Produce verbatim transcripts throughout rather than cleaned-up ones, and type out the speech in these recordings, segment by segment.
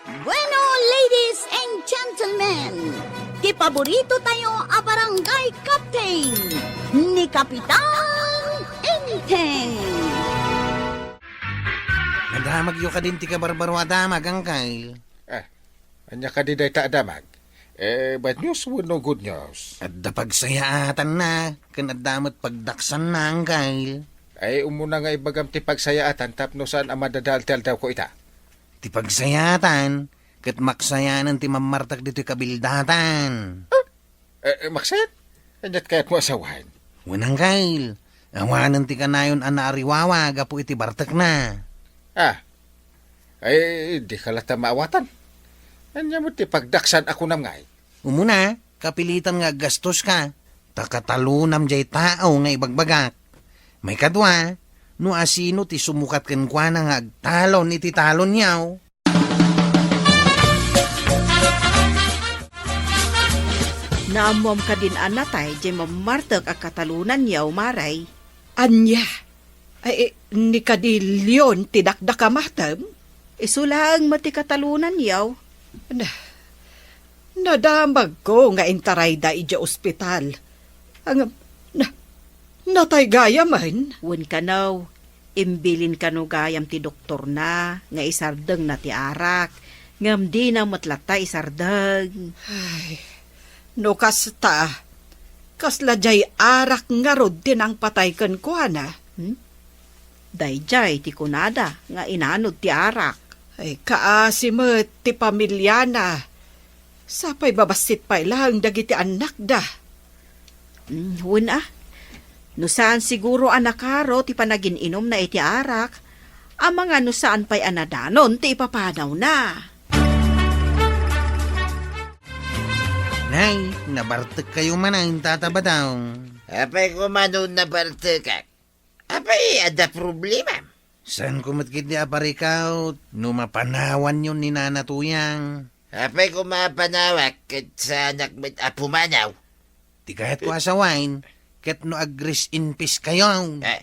Bueno, ladies and gentlemen, ti paborito tayo a barangay captain, ni Kapitan Enteng. Nadamagyo kadin ti kabarbaro a damag, Angkel? Ah, ania kadi dayta a damag? Eh, bad news wenno good news? Adda pagsayaatanna, ken adda met pagdaksanna, Angkel. Ay, umuna nga ibagam ti pagsayaatan tapno saan a madadael ti aldawko ita. Ti pagsayaatan, ket maksayanen ti mammartek ditoy kabildatan. Eh, eh, maksayat? Aniat kayatmo a sawen? Wen, Angkel, awanen ti kanayon a naariwawa gapu iti bartekna. Ah, ay, dika latta maawatan. Ania met ti pagdaksan a kunam ngay? Umuna, kapilitan nga aggastoska, ta katalonam jay tao nga ibagbagak. Maikadua, no asino ti sumukat kenkuana nga agtalon iti talonyo. Naammoam kadin a natay jay mammartek a katalonanyo, Mare? Ania? Ay, eh, ni kadi Leon ti dakdakamatem? Isu laeng met ti katalonanyo. Na, nadamagko nga intarayda idiay ospital. Ngem, na, natay gayamen? Wen kano, imbilin kano gayam ti doktorna nga isardengna ti arak, ngem dina met latta isardeng. Ay, no kasta, kasla jay arak ngarud ti nangpatay kenkuana? Hmm? Dayjay ti kunada nga inanod ti arak. Ay, kaasi met ti pamiliana. Sapay babassit pay laeng dagiti annakda. Mm, wen a. No saan siguro a nakaro ti panagin-inumna iti arak, amangan no saan pay a nadanon ti ipapanawna. Nay, nabartekkayo manen, Tata Badong. Apay koma no nabartekak? Apay, adda problemam? Saanko met ketdi a parikaw no mapanawanyo ni Nana Tuyang? Apay koma a panawak ket saanak met a pumanaw? Ti kayatko a sawen, ket no ag-rest in peace kayo. Eh,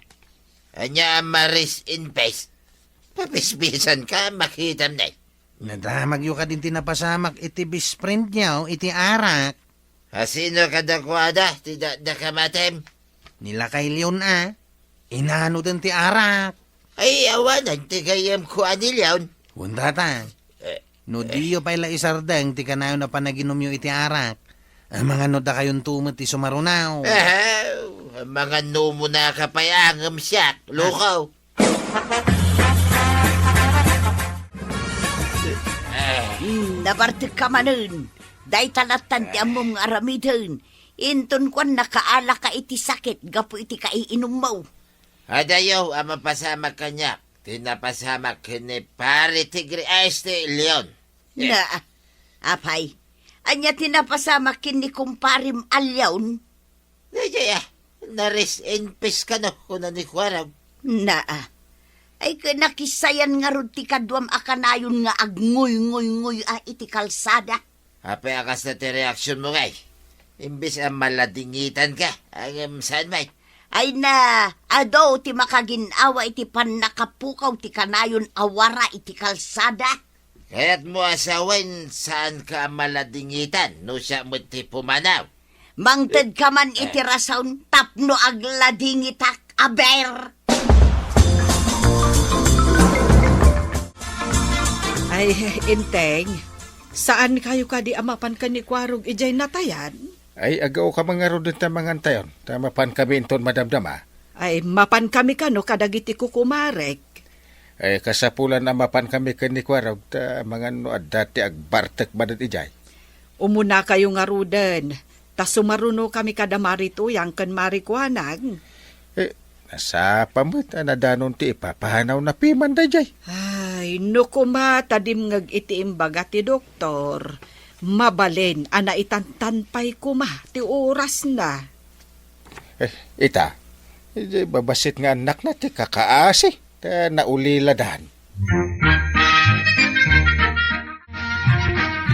ania a ma-rest in peace? Papisbisanka, makitam nay. Nadamagyo kadin ti napasamak iti best friendyo iti arak. Asino kadakuada ti dakdakamatem? Ni lakay Leon a, inanoden ti arak. Ay, awanen ti gayyemko a ni Leon. Wen, Tata. Eh, no diyo pay la isardeng ti kanayon a panaginumyo iti arak, amangan no dakayonto met ti sumarunaw. Ahaw, amangan no umunaka pay a ngem siak, lukaw. Mm, nabartekka manen. Dayta lattan ti ammom nga aramiden. Inton kuan, nakaalaka iti sakit gapu iti kaiinummo. Adayo a mapasamak kaniak ti napasamak ken ni Pare Tigre a este Leon. Na, apay, ania ti napasamak ken ni kumparem a Leon? Daydiay a, na-rest in peace kano, kuna ni Kuarog. Naa. Ay, ket nakisayan ngarud ti kaduam a kanayon nga agnguynguynguy a iti kalsada. Apay a kasta ti reaksionmo ngay? Imbes a maladingitanka, ngem saan met? Ay na, adu ti makagin-awa iti pannakapukaw ti kanayon a wara iti kalsada. Kayatmo a sawen, saanka a maladingitan no siak met ti pumanaw? Mangtedka man iti rason tapno agladingitak, aber! Ay, Enteng, saankayo kadi a mapan ken ni Kuarog idiay natayan? Ay, agaoka man ngaruden ta mangantayon, ta mapankami inton madamdama. Ay, mapankami kano kadagiti kukumarek? Ay, kasapulan a mapankami ken ni Kuarog, ta amangan no adda ti agbartek manen idiay. Umunakayo ngaruden, ta sumarunokami kada Mari Tuyang ken Mari Kuanag. Eh, nasapa met a nadanon ti ipapanawna piman daydiay. Ay, no koma ta dimngeg iti imbaga ti doktor, mabalin a naitantan pay koma ti orasna. Eh, ita, idiay babassit nga annakna ti kakaasi, ta nauliladan.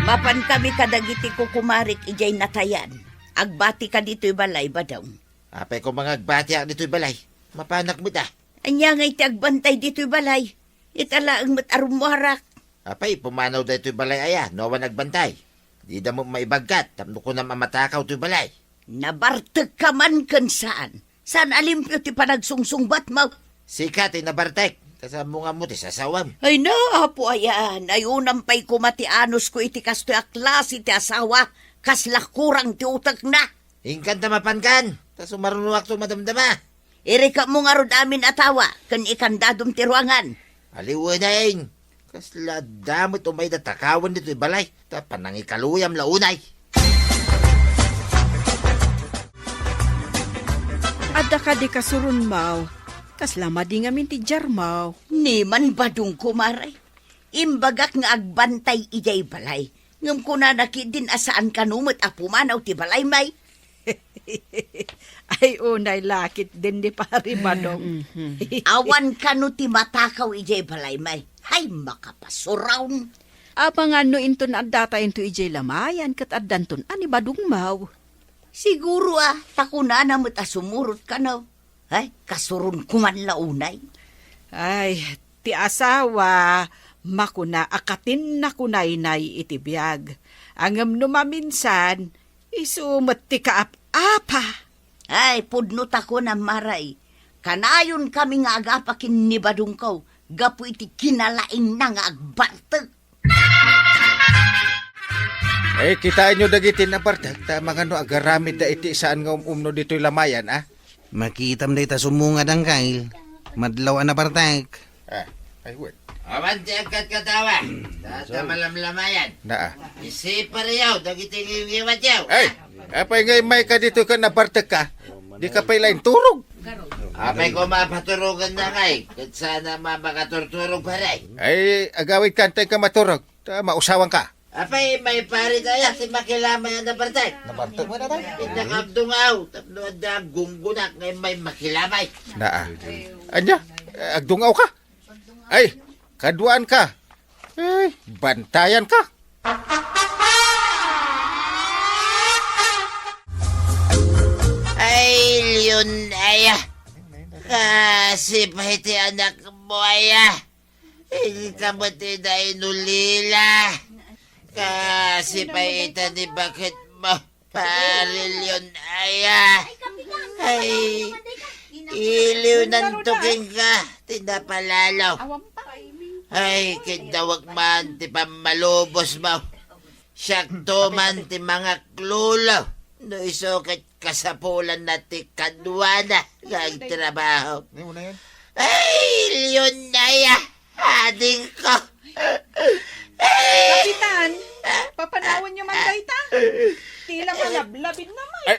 Mapankami kadagiti kukumarek idiay natayan. Agbatika ditoy balay, Badong. Apay koma nga agbatiak ditoy balay? Mapanak met a. Ania ngay ti agbantay ditoy balay? Ita laeng met a rummuarak. Apay, pumanaw daytoy balay aya, no awan agbantay? Dida met maibaggat, tapno kunam a matakaw toy balay. Nabartekka man ken saan. Saan a limpio ti panagsungsungbatmo? Sika ti nabartek. Kasammo nga mo ti sasawam. Ay na, apo aya, nayunam pay koma ti anusko iti kastoy a klase ti asawa, kasla kurang ti utekna. Inkan ta mapankan, ta sumarunoakto madamdama. Irikepmo ngarud amin a tawa, ken ikandadom ti ruangan. Aliweneng, kasla adda met umayda takawen ditoy balay, ta panangikaluyam la unay. Adda kadi kasuronmaw, kasla madi ngamin ti diarmaw. Ni man badong, kumare. Imbagak nga agbantay idiay balay. Ngem kunana ketdin a saan kano met a pumanaw ti balay, may. Ay, unay la ketdin ni Pari Badong. Mhm. Awan kano ti matakaw idiay balay, may. Hay, makapasuraw. Amangan no inton adda tayo into idiay lamayan ket addanton a ni Badong maw. Siguro a, ta kunana met a sumurot kano. Ay, kasuronko man la unay. Ay, ti asawa, makuna a katinna kunaynay iti biag. Ngem no maminsan, isu met ti kaap-apa. Ay, pudno ta kunam, Maray. Kanayon kami nga agapa ken ni Badongko, gapu iti kinalaingna nga agbartek. Eh, kitaenyo dagiti nabartek, ta mangano agaramidda iti saan nga um-umno ditoy lamayan, a? Makitam dayta sumungad, Angkel. Madlaw a nabartek. Ah, ay, wait. Awan ti agkatkatawa. Tata malamlamayan. Naa. Isipariyo, dagiti ngiwat yaw. Ay, apay nga imay ka dito ka nabartek ka? Di ka pay lain turog. Apay ko mapaturogan na kay, ket sana mapakaturturog pa rin. Ay, agawid ka, antay ka maturog. Ta, mausawan ka. Apay, may pari kaya ti makilamay a nabartek. Nabartek mo na tayo. Pinakabdungaw, tapno adda gunggunak nga may makilamay. Naa. Anya, eh, agdungaw ka? Ay, kaduan ka. Ay, bantayan ka. Ay, Leon, aya. Kasi pa iti anak mo, aya. Inka met ida inulila. Kasi pa ita ni baket mo, Pari Leon, aya. Ay, iliw nanto kenka, ti napalalo. Ay, kidawag man ti pammalubos mo. Siakto man ti mangaklolo. No isu ket kasapulan na ti kaduana nga agtrabaho. Ay, Leon, aya. Adingko. Kapitan, papanawan niyo man dayta. Tila malablabin naman. Ay, eh,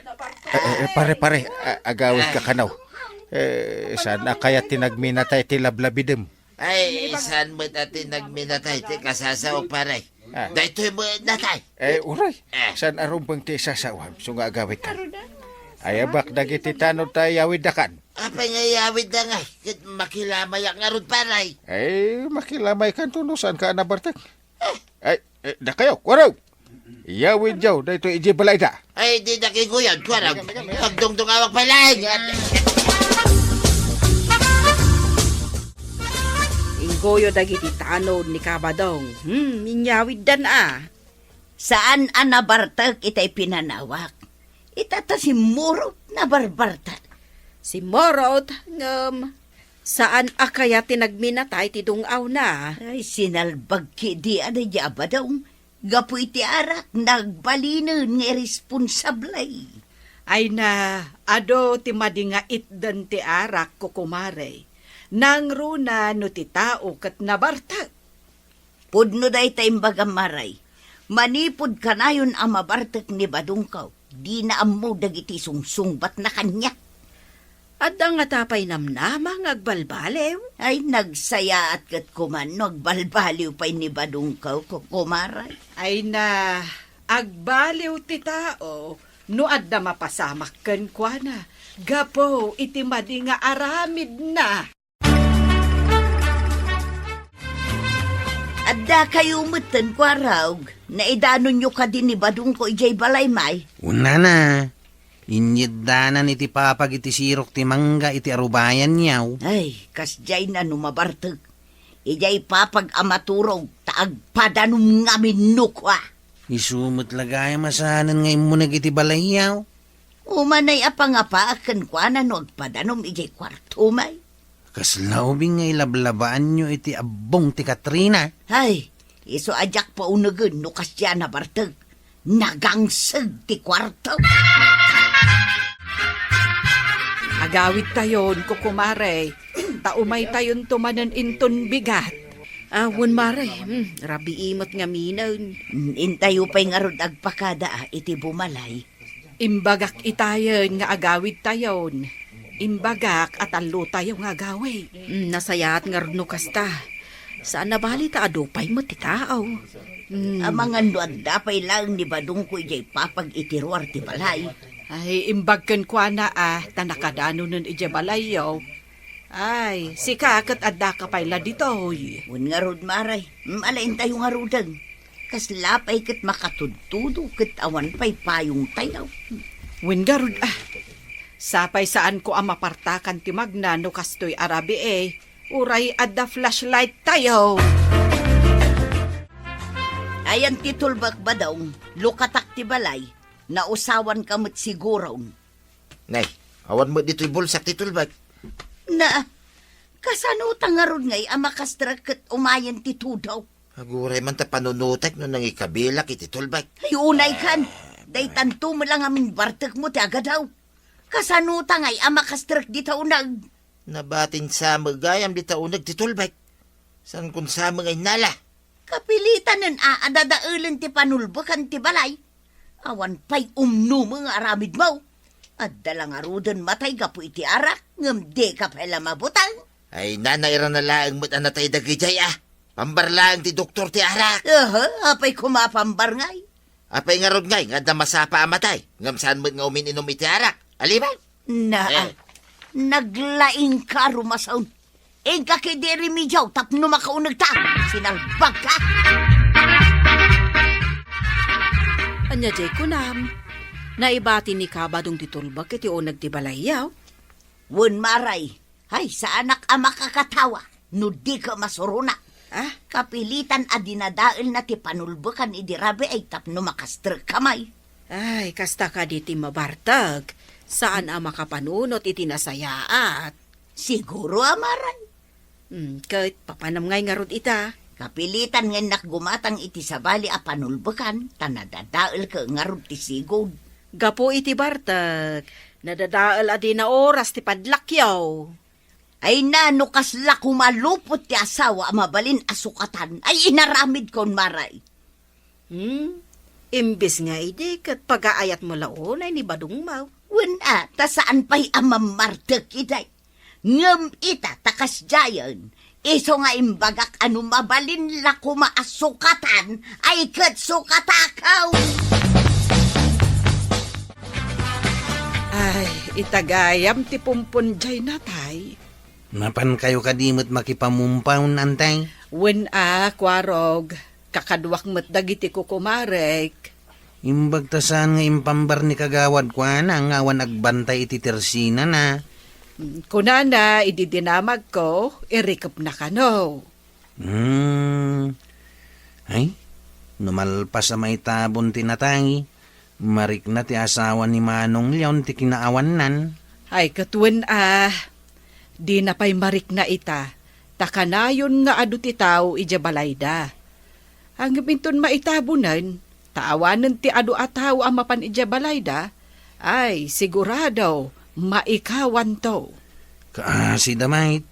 eh, eh, pare, pare, a-, agawid ka kanaw. Eh, saan a kayat ti nagminatay ti lablabidem? Ay, saan met a ti nagminatay ti kasasaok, pare? Ah. Daytoy met natay. Eh, uray. Eh. Saan a rumbeng ti sasawam, so nga agawid ka? Ayabak dagiti tanod ta yawid da kan. Apay nga iyawidda ngay, ket makilamayak ngarud, pare? Ay, makilamay kanto no saan ka a nabartek. Ay, eh, dakayo, kuwaraw! Iyawid yaw, daytoy idiay balayda. Ay, di na kiguyod, kuwaraw. Pagdungdungawak pay laeng. Inggoyo dagiti tanod ni Kabadong. Hmm, inyawiddan a. Saan a nabartek itay pinanawak. Ita ta simmurot, nabarbartek. Simmurot, ngem saan a kayat ti nagminatay ti dung-awna. Ay, sinalbag ketdi a daydi a Badong. Gapu iti arak, nagbalinen nga irresponsable. Ay na, adu ti madi nga itden ti arak, kukumare. Nangruna no ti tao ket nabartek. Pudno dayta imbagam, Maray. Manipud kanayon a mabartek ni Badongko, dina ammo dagiti sungsungbatna kaniak. Adda ngata pay namnama nga agbalbaliw? Ay, nagsayaat ket kuman no agbalbaliw pay ni Badongko, kukumaray. Ay na, agbaliw ti tao no adda mapasamak kenkuana gapu iti madi nga aramidna. Addakayo metten, kuarog. Naidanonyo kadi ni Badongko idiay balay, may? Unana, inyeddanan iti papag iti sirok ti mangga iti arubayanyo. Ay, kasdiay na no mabartek. Idiay papag a maturog, ta agpadanom ngamin no kua. Isu met la gayam a saanen nga immuneg iti balayyo. Umanay a pangapaak kenkuana no agpadanom idiay kuartom, ay. Kasla ubing nga ilablabaanyo iti abbong ti Katrina. Ay, isu a diak paunegen no kasdiay a nabartek. Nagangseg ti kuarto. Agawidtayon, kukumare, ta umaytayonto manen inton bigat. Ah, wen, mare, hmm, rabii met ngaminen. Intayo pay ngarud agpakada, ah, iti bumalay. Imbagak itayen nga agawidtayon. Imbagak a tallotayo nga agawid. Mm, nasayaat ngarud no kasta. Saan a bali ta adu pay met ti tao. Mm. Amangan no adda pay laeng ni badongko idiay papag iti ruar ti balay. Ay, imbag kenkuana, ah, ta nakadanonen idiay balayyo. Ay, sika ket addaka pay la ditoy. Wen ngarud, mare. Mm, ala intayo ngaruden. Kasla pay ket makatudtudo ket awan pay payongtayo. Wen ngarud, ah. Sapay saanko a mapartakan ti magna no kastoy a rabii, eh. Uray adda flashlighttayo. Ayan ti tulbek, badong, lukatak ti balay, nausawanka met siguron. Nay, awan met ditoy bulsak ti tulbek. Na, kasano ta ngarud ngay a makastrek ket umayen ti tudaw? Aguray man ta panunotek no nangikabilak iti tulbek. Ay, unay kan. Ah, daytanto met la ngamin bartekmo ti agadaw. Kasano ta ngay a makastrek dita uneg? Nabatin sa met gayam dita uneg ti tulbek. Saan kun sa met nga innala? Kapilitanen a adadaelen ti panulbekan ti balay. Awan pay umnomo nga aramidmo. Adda la ngaruden matay gapu iti arak, ngem dika pay la mabuteng. Ay, nanairana laeng met a natay dagidiay, ah. Pambar laeng ti doktor ti arak. Aha, apay koma pambar ngay? Apay ngarud ngay nga adda masapa a matay, ngem saan met nga umin-inum iti arak? Aliman? Na, eh, naglaingka a rumasaon. Inka ketdi remedio tapno makaunegta. Sinalbagka. Ania diay kunam? Naibati ni Kabadong ti tulbek iti uneg ti balayyo? Wen, mare. Ay, saanak a makakatawa no dika masurona. Ah? Kapilitan a dinadaelna ti panulbekan idi rabii tapno makastrekka may. Ay, kasta kadi ti mabartek. Saan a makapanunot iti nasayaat. Siguro a, mare. Hmm, ket papanam ngay ngarud ita? Kapilitan nga innak gumatang iti sabali a panulbekan, ta nadadaelka ngarud ti sigud. Gapu iti bartek, nadadael a di naoras ti padlakyo. Ay na, no kasla koma lupot ti asawa a mabalin a sukatan, ay inaramidkon, mare. Hmm? Imbes nga idi, ket pagaayatmo la unay ni badongmo. Wen a, ta saan pay a mammartek idi. Ngem ita, ta kasdiayen, isu nga imbagak a no mabalin la koma a sukatan, ay ket sukatakaw. Ay, ita gayam ti pumpon diay natay. Napankayo kadi met makipamumpaw, antay? Wen a, kuarog. Kakaduak met dagiti kukumarek. Imbag ta saan nga impambar ni kagawad kuana nga awan agbantay iti tersinana. Mm, kunana, idi dinamagko, irikepna kano. Hmm. Ay, no malpas a maitabon ti natay, marikna ti asawa ni Manong Leon ti kinaawannan. Ay, ket wen a, dina pay marikna ita, ta kanayon nga adu ti tao idiay balayda. Ngem inton maitabonen, ta awanen ti adu a tao a mapan idiay balayda, ay, sigurado, maikawanto. Kaasi da met,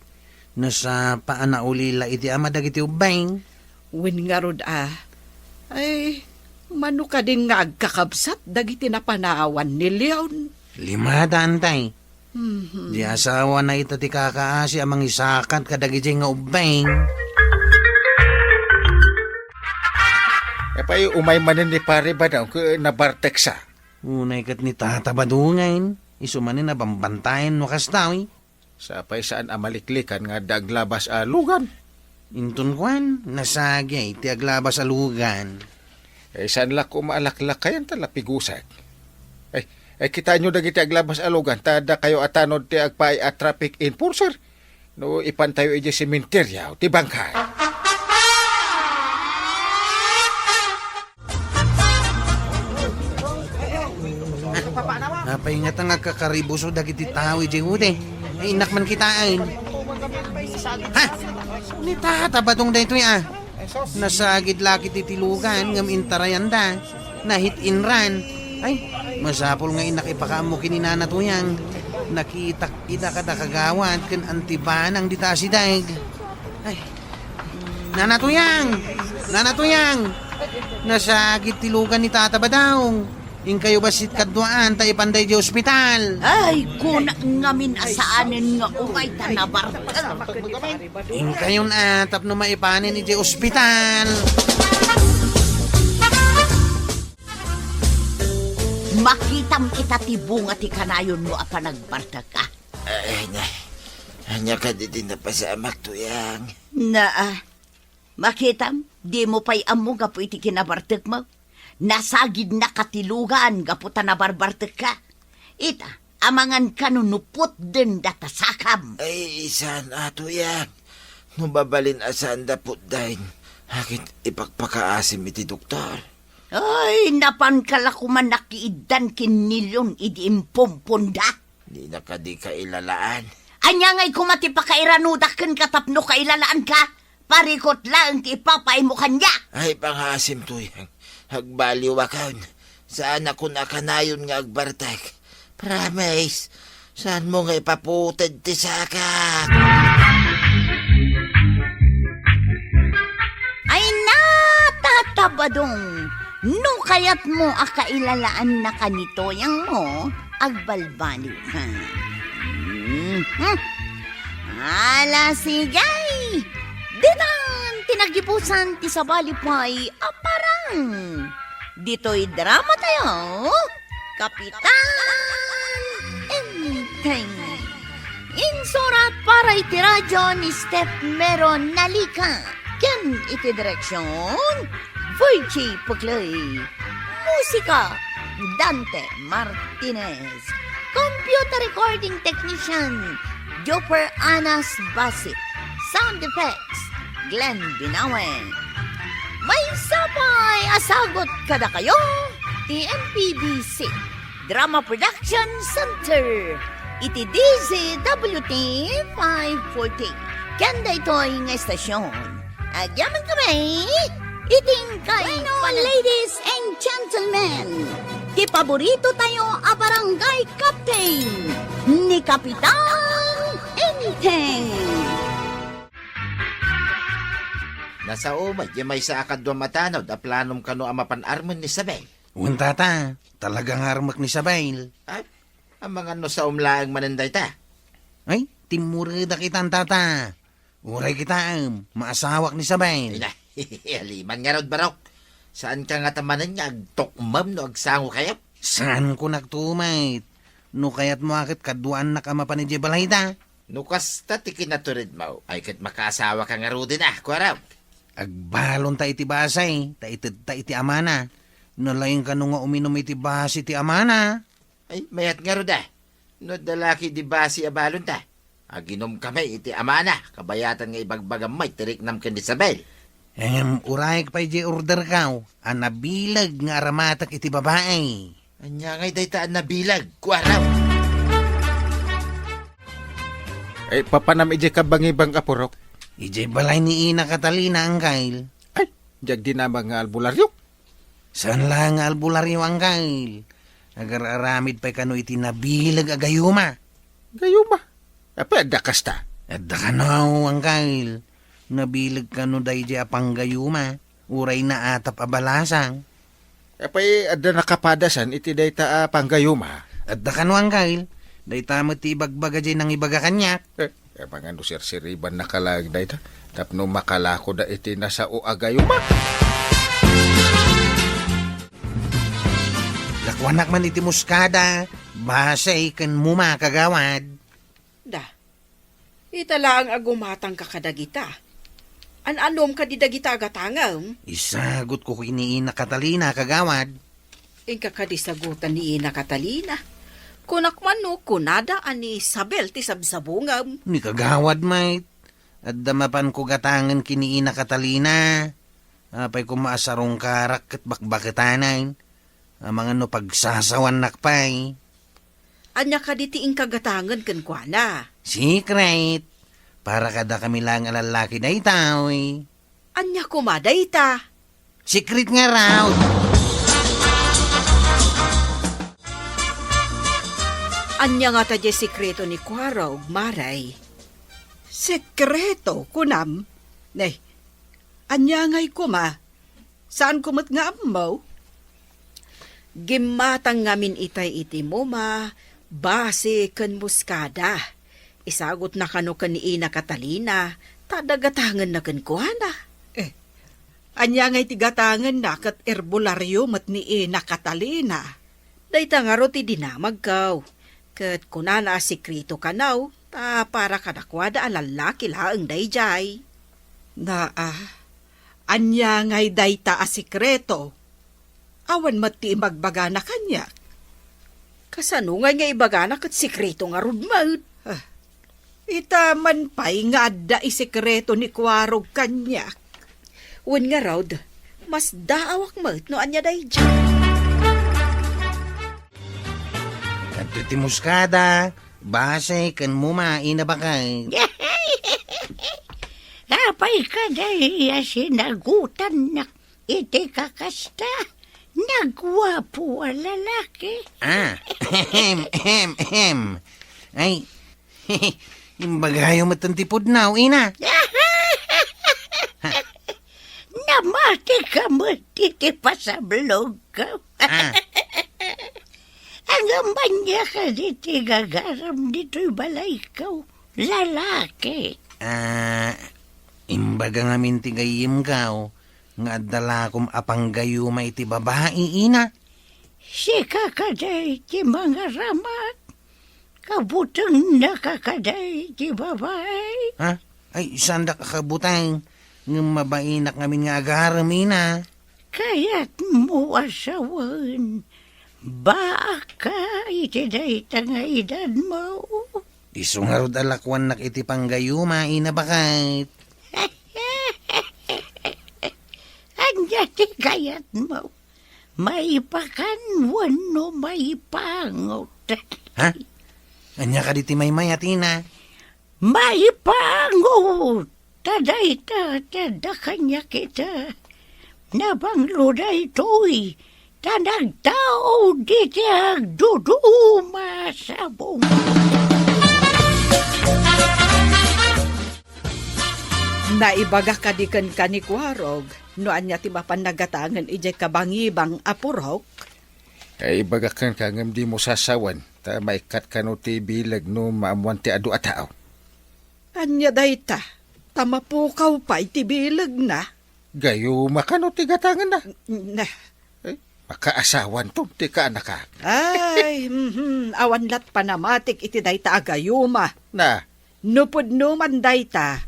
nasapa a naulila iti ama dagiti ubbing. Wen ngarud a, ay, mano kadin nga agkakabsat dagiti napanawan ni Leon? Lima da, antay. Mhm. Di asawana ita ti kakaasi a mangisakat kadagidiay nga ubbing. Apay, umay manen ni Pare Badong ket nabarteksa. Unay ket ni Tata Badong, isu manen a bambantayan no kasta, uy. Sapay saan a maliklikan nga adda aglabas a lugan. Inton kuan, nasagay ti aglabas a lugan. Eh, saan la koma a laklakayan ta lapigusek. Eh, eh, kitaenyo dagiti aglabas a lugan, ta dakayo a tanod ti agpaay a traffic enforcer. No ipantayo idiay sementeryo ti bangkay. Pay ngata nga agkakaribuso dagiti tao idiay udi. Ay, innak man kitaen. Ha? Ni Tata Badong daytoy, a. Nasagid la iti tilugan ngem intarayanda. Nahit-inran. Ay, masapul nga innak ipakaammo ken ni Nana Tuyang. Nakitak ida kada kagawad ken Auntie Banang dita asideg. Ay. Nana Tuyang! Nana Tuyang! Nasagid tilugan ni Tata Badong. Inkayo bassit kaduaan ta ipanda idiay ospital. Ay, kuna ngamin a saanen nga umay ta nabartek. Inkayon a tapno maipanen idiay ospital. Makitam ita ti bunga ti kanayonmo a panagbartek, a. Ay, ania, ania kadi ti napasamak, Tuyang? Naa, makitam, dimo pay ammo gapu iti kinabartekmo. Nasagidnaka tilugan gapu ta nabarbartekka. Ita, amangan kano no putden data sakam. Ay, saan a, Tuyang. No mabalin a saanda putdayn, agid ipakpakaasim iti doktor. Ay, napanka la koma nakiiddan ken ni Leon idi impumponda. Dina kadi kailalaan? Ania ngay koma ti pakairanudak kenka tapno kailalaanka? Parikot laeng ti ipapaaymo kaniak. Ay, pangaasim, Tuyang. Agbaliwakon. Saanakon a kanayon nga agbartek. Promise, saanmo nga ipaputed ti sakak. Ay, Tata Badong, no kayatmo a kailalaannaka ni Tuyangmo, agbalbaliw ka. Mhm. Ala, sige! Ditan ti nagibusan ti sabali pay a parang. Ditoy drama tayo, Kapitan Enteng. Insurat para iti radyo ni Steph Mero Nalica. Ken iti direksyon, Virgie Puclay. Musika, Dante Martinez. Computer recording technician, Joper Anas Basit. Sound effects, Glenn Binawen. Maysa pay a sagut kadakayo ti M P B C Drama Production Center iti D Z W T five forty. Ken daytoy nga estasyon, agyamankami iti inkay. Bueno, panan- ladies and gentlemen, ti paborito tayo a barangay captain, ni Kapitan Enteng. Nasao met diay maysa a kaduam a tanod a planom kano a mapan armen ni Isabel. Wen, Tata, talaga nga armek ni Isabel. Ay, amangan no saom laeng manen dayta. Ay, timmuredak itan, Tata. Uray kitaem, maasawak ni Isabel. Ay na, aliman ngarud, Barok. Saanka ngata manen nga agtukmem no agsangokayo? Saanko naktumet. No kayatmo a ket kaduaannak a mapan idiay balayda. No kasta ti kinaturedmo, ay ket makaasawaka ngaruden a, kuarok. Agbalonta iti basi, ta itedta iti amana. Nalaing kano nga uminum iti basi ti amana. Ay, mayat ngarud a. No adda la ketdi basi a balonta, aginumkami iti amana, kabayatan nga ibagbagam met ti riknam ken ni Isabel. Em, urayek pay diay orderko a nabileg nga aramatek iti babai. Ania ngay dayta a nabileg, kuarok? Ay, papanam idiay kabangibang a purok? Idiay balay ni Ina Catalina, Angkel. Ay, diay agdinamag nga albularyo? Saan la nga albularyo, Angkel. Agar-aramid pay kano iti nabileg a gayuma. Gayuma? Apay adda kasta? Adda kano, Angkel. Nabileg kano daydiay a panggayuma. Uray naatap a balasang. Apay adda nakapadasan iti dayta a panggayuma? Adda kano, Angkel. Dayta met ti ibagbaga diay nangibaga kaniak. Eh, amangan no sirsiribannaka laeng dayta tapno makalakoda iti nasao a gayuma. Lakuanak man iti muskada, basi ken muma, kagawad. Da, ita laeng a gumatangka kadagita. An-anom kadi dagita a gatangem? Isagutko ken ni Ina Catalina, kagawad. Inka kadi sagutan ni Ina Catalina. Kunak man no kunada a ni Isabel ti sabsabungem. Ni kagawad met, adda mapanko gatangen ken ni Ina Catalina. Apay koma a sarungkarak ket bakbaketanen. Amangan no pagsasawannak pay. Ania kadi ti inkagatangen kenkuana? Secret. Para kadakami laeng a lallaki daytoy. Ania koma dayta? Secret ngarud. Ania ngata diay sekreto ni Kuarog, Mare? Sekreto, kunam? Ne, ania ngay koma? Saanko met nga ammo? Gimmatang ngamin itay iti muma, basi ken muskada. Isagutna kano ken ni Ina Catalina, ta adda gatangenna kenkuana. Eh, ania ngay ti gatangenna ket herbolario met ni Ina Catalina? Dayta ngarud ti dinamagko. Ket kunana a sekreto kano, ta para kadakuada a lallaki laeng daydiay. Naa, ania ngay dayta a sekreto? Awan met ti imagbagana kaniak. Kasano ngay nga ibagana ket sekreto ngarud met? Ah, ita man pay nga adda isekreto ni Kuarog kaniak. Wen ngarud, masdaawak met no ania daydiay. Adtoy ti muskada, basi ken muma, Ina Bakay. Apay kadi a sinagutannak iti kakasta? Naguapo a lalaki. Ah, ahem, ahem, ahem. Ay, imbagayo met ti pudno, Ina. Namati ka met iti pasablogko. Ah. Ngem ania kadi ti gagaram ditoy balayko, lalaki? Ah, imbaga ngamin ti gayyemko nga adda lakom a panggayuma iti babai, Ina. Sika kadi ti mangaramat? Kabutengnaka kadi ti babai? Ha? Ay, saandak a kabuteng. Ngem mabainak ngamin nga agarem, Ina. Kayatmo a sawen, baakka iti dayta nga edadmo? Isu ngarud a lakuannak iti panggayuma, Ina Bakay. Ania ti kayatmo? Maipakan wenno maipangot? Ha? Ania kadi ti maymayat, Ina? Maipangot! Ta dayta ti adda kaniak ita. Nabanglo daytoy, ta nagtaud iti agduduma a sabong. Naibaga kadi kenka ni Kuarog no ania ti mapan nagatangen idiay kabangibang a purok? Ay, ibagak kenka ngem dimo sasawen, ta maikkat kano ti bileg no maammoan ti adu a tao. Ania dayta? Ta mapukaw pay ti bilegna. Gayuma kano ti gatangenna? N-, na. Eh, makaasawanto ti kaanakak. Ay, mhm, awan lat panamatik iti dayta a gayuma. Na. No pudno man dayta,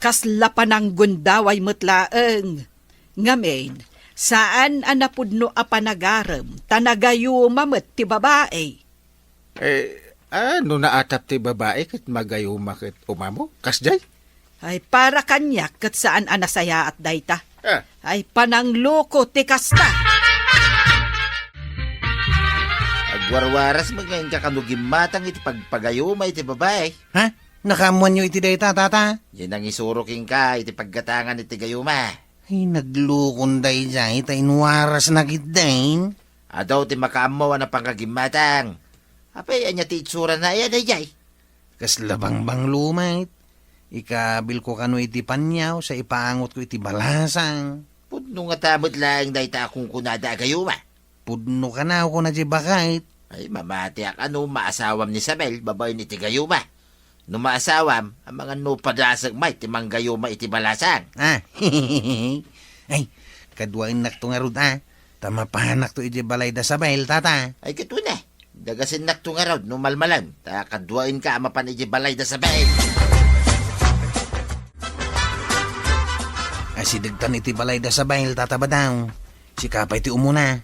kasla pananggundaway met laeng. Ngamin, saan a napudno a panagarem, ta nagayuma met ti babai. Eh, a, no naatap ti babai ket magayuma ket umamo? Kasdiay? Ay, para kaniak ket saan a nasayaat dayta. Ah. Ay, panangloko ti kasta. Agwarwaras met nga inka kano gimmatang iti pagpagayuma iti babai. Ha? Nakaammoanyo iti dayta, tata? Diay nangisuro kenka iti paggatangan iti gayuma. Ay, naglukon daydiay, ta inwarasna ketdin. Adu ti makaammo a napan nga gimmatang. Apay, ania ti itsurana aya daydiay? Kasla bangbanglo met. Ikabilko kano iti paniaw, sa ipaangotko iti balasang. Pudno ngata met laeng dayta a kunkunada a gayuma. Pudno kano, kuna diay baket. Ay, mamatiak a no maasawam ni Isabel babaen iti gayuma. No maasawam, amangan no padasek met ti manggayuma iti balasang. Ah, ay, kaduaennakto ngarud, a. Ta mapanakto idiay balay da Isabel, tata. Ay, ket wen a. Dagasennakto ngarud no malmalem, ta kaduaenka a mapan idiay balay da Isabel. Asidegtan iti balay da Isabel, tata Badaw. Sika pay ti umuna.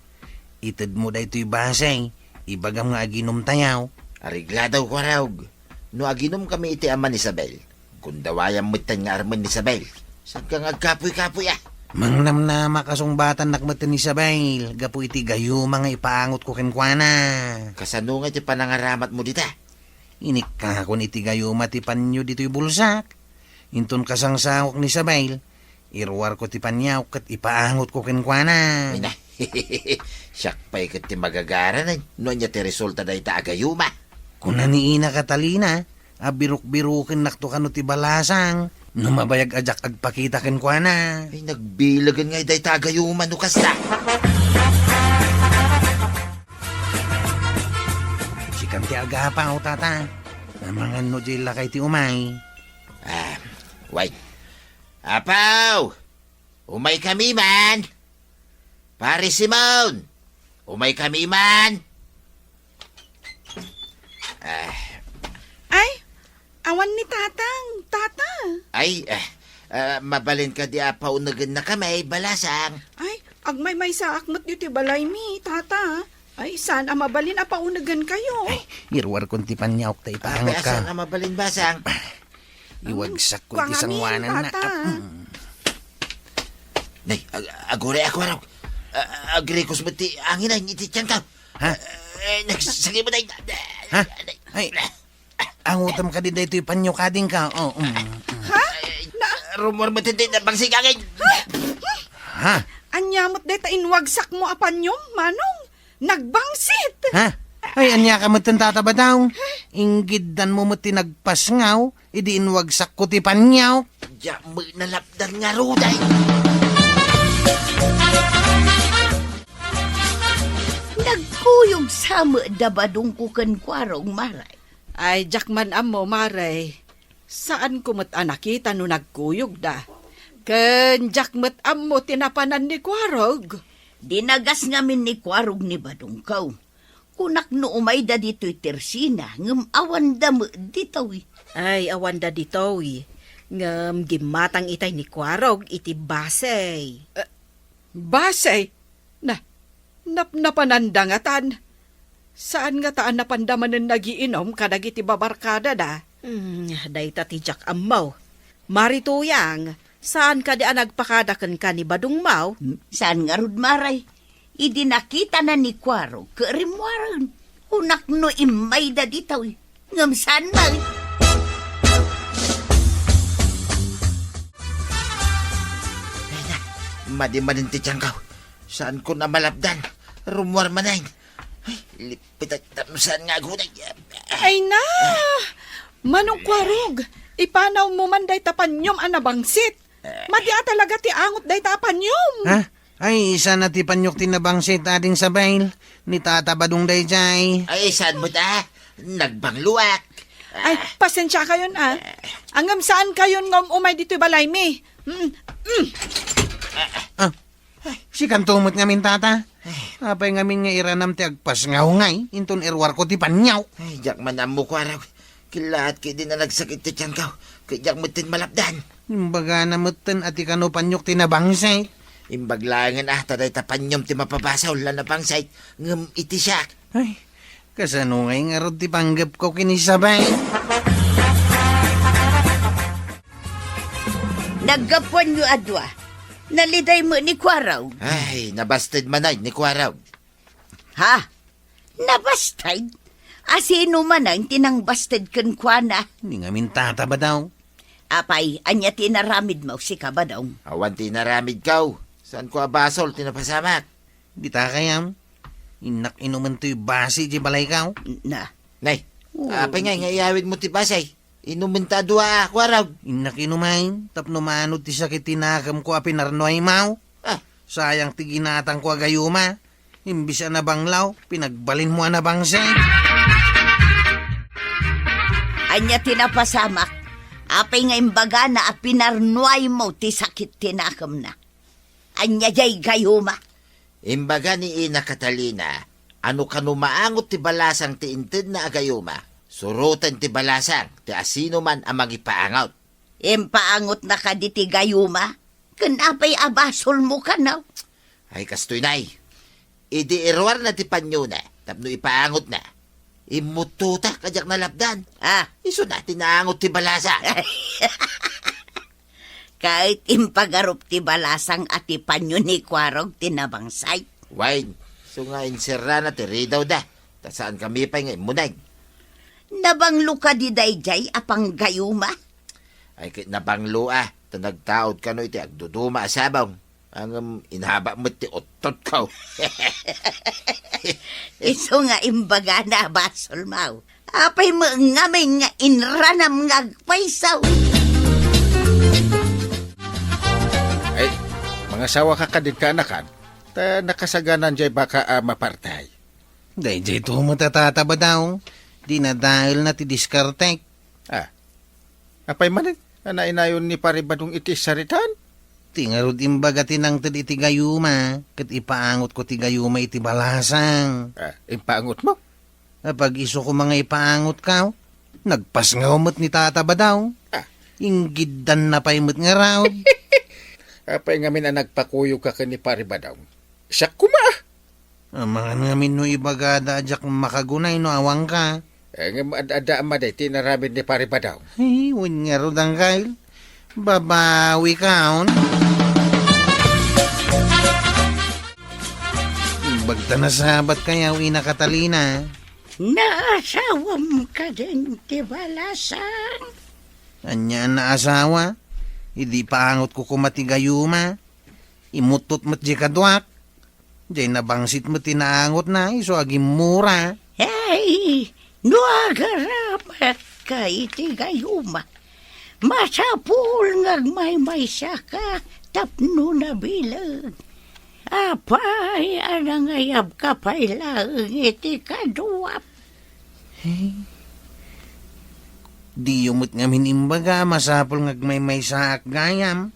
Itedmo daytoy basi, ibagam nga aginumtayo. Areglado, Kuarog. No aginumkami iti ama ni Isabel, gundawayam metten nga armen ni Isabel. Saanka nga agkapuy-kapuy, a. Mangnamnama, kasungbatannak met ni Isabel gapu iti gayuma nga ipaangotko kenkuana. Kasano nga iti panangaramatmo dita? Inikkakon iti gayuma ti panyo ditoy bulsak. Inton kasangsangok ni Isabel, iruarko ti paniawko ket ipaangotko kenkuana. Ay na, siak pay ket ti magagaranen no ania ti resulta dayta a gayuma. Kuna ni Ina Catalina, a birukbirukennakto kano ti balasang no mabayag a diak agpakita kenkuana. Ay, nagbilagen ngay dayta a gayuma no kasta. Sikan ti agapaw, Tata. Amangan no diay lakay ti umay. Ah, way. Apaw! Umaykami man! Pare Simon! Umaykami man! Ah. Ay, awan ni Tatang, Tata. Ay, ah, ah, mabalin kadi a paunegennakami, balasang? Ay, agmaymaysaak met ditoy balaymi, Tata. Ay, saan a mabalin a paunegen kayo? Ay, iruarkon ti paniawko ta ipaangotka. Saan a mabalin, basang? Iwagsakko iti sangoananna. Tata. Ah, mm. Nay, ag-, aguray ako, araw. A-, agrikos met ti angin, ay, iti tiyanko. Ha? Eh, nagsasakit mo, nay. Ha? Ay, angotam kadi daytoy panyo kadingka. Oh, mm, mm. Ha? Na- Rumor mo, tindi, nabangsit ka, angin. Ha? Ania met dayta inwagsakmo a panyom, Manong? Nagbangsit! Ha? Ay, ania ka met, Tata Badong? Inggiddanmo met ti nagpasngaw idi inwagsakko ti paniawko. Diak met nalapdan ngarud, ay. Nagkuyog sa met da Badongko ken Kuarog, Mare. Ay, diak man ammo, Mare. Saanko met a nakita no nagkuyogda. Ken diak met ammo ti napanan ni Kuarog. Dinagas ngamin ni Kuarog ni Badongko. Kunak no umayda ditoy tersina, ngem awanda met ditoy. Ay, awanda ditoy. Ngem gimmatang itay ni Kuarog iti basey. Eh, basey? Na, nap-, napananda ngatan? Saan ngata a napanda manen nagiinom kadagiti babarkadada? Hmm, dayta ti diak ammo. Mare Tuyang, saan kadi a nagpakada kenka ni Badongmo? Hmm, saan ngarud, Mare. Idi nakitana ni Kuarog ket rimmuaren, kunak no immayda ditoy. Ngem saan met. Ay na, madi manen ti tiyanko. Saanko a malapdan. Rummuar manen. Ay, lipitak tapno saan nga agunay. Ay na! Manong Kuarog, ipanawmo man dayta panyom a nabangsit. Madi a talaga ti angot dayta a panyom. Ha? Ay, isana ti panyok ti nabangsit, Ading Isabel. Ni Tata Badong daydiay. Ay, saan met a? Nagbangloak. Ay, pasensiakayon a. Ngem saankayon nga um-umay ditoy balaymi. Mm, mm. Ah, sikanto met ngamin, Tata. Apay ngamin nga iranam ti agpasngaw ngay, inton iruarko ti panyok? Ay, diak man ammo, Kuarog. Killaat ket idi a nagsakit ti tiyanko, ket diak metten malapdan. Imbagana metten a ti kano panyok ti nabangsit. Imbag laengen a ta dayta panyom ti mapabasol a nabangsit, ngem iti siak. Ay, kasano ngay ngarud ti panggepko ken Isabel? Naggapuanyo a dua. Naliday met ni Kuarog. Ay, nabasted manay ni Kuarog. Ha? Nabasted? A sino manen ti nangbasted kenkuana? Ni ngamin Tata Badong. Apay, ania ti inaramidmo, sika Badong? Awan ti inaramidko. Saanko a basol ti napasamak. Dita kayam, innak inumen toy basi ti balayko. Na. Nay, apay ngay nga iyawidmo ti basi? Inumen ta a dua, Kuarog. Innak inumen, tapno maano ti sakit ti nakemko a pinarnuaymo. Ah. Sayang ti ginatangko a gayuma. Imbis a nabanglaw, pinagbalinmo a nabangsit. Ania ti napasamak? Apay nga imbagana a pinarnuaymo ti sakit ti nakemna? Ania diay gayuma? Imbaga ni Ina Catalina a no kano maangot ti balasang ti intedna a gayuma, suroten ti balasang ti asinoman a mangipaangot. Impaangotna kadi ti gayuma? Ken apay a basolmo kano? Ay, kastoy, nay. Idi iruarna ti panyona tapno ipaangotna, immuttota a diak nalapdan. Ah. Isuna ti naangot ti balasang. Ket impagarup ti balasang a ti panyo ni Kuarog ti nabangsay. Wen, isu nga inserrana ti ridawda, ta saankami pay nga immuneg. Nabanglo kadi daydiay a panggayuma? Ay, ket nabanglo a, ta nagtaud kano iti agduduma a sabong. Ngem inaba met ti uttotko. Isu nga imbagana a basolmo. Apay met ngamin nga inranam nga agpayso? Ay, mangasawaka kadin kaanakan, ta nakasaganan jay baka a mapartay. Daydiay to met a Tata Badaw, dinadaelna ti diskartek. Ah, apay manen a nainayon ni Pari Badong iti saritaan? Ti ngarud imbaga ti nangted iti gayuma, ket ipaangotko ti gayuma iti balasang. Ah, impaangotmo? Apag-isu koma nga ipaangotko, nagpasngaw met ni Tata Badaw. Ah. Inggiddanna pay met ngarud. Apay ngamin a nagpakuyogka ken ni Pari Badaw? Siak koma. Amangan ngamin no ibagada a diak makagunay no awanka. Eh, ngem ad-adda a madi ti inaramid ni Pari Badaw. Ay, wen ngarud, Angkel. Babawika, on. Bagta nasabat kayaw, Ina Catalina. Naasawam kadin ti balasang? Ania a naasawa? Idi paangotko koma ti gayuma. Imuttot met di kaduak. Jay nabangsit met ti naangotna, isu a gimmura. Ay, no agarabatka iti gayuma, masapul nga agmaymaysaka tapno nabileg. Apay a nangayabka pay laeng iti kaduam? Hey, diyo met ngamin imbaga, masapul nga agmaymaysaak gayam.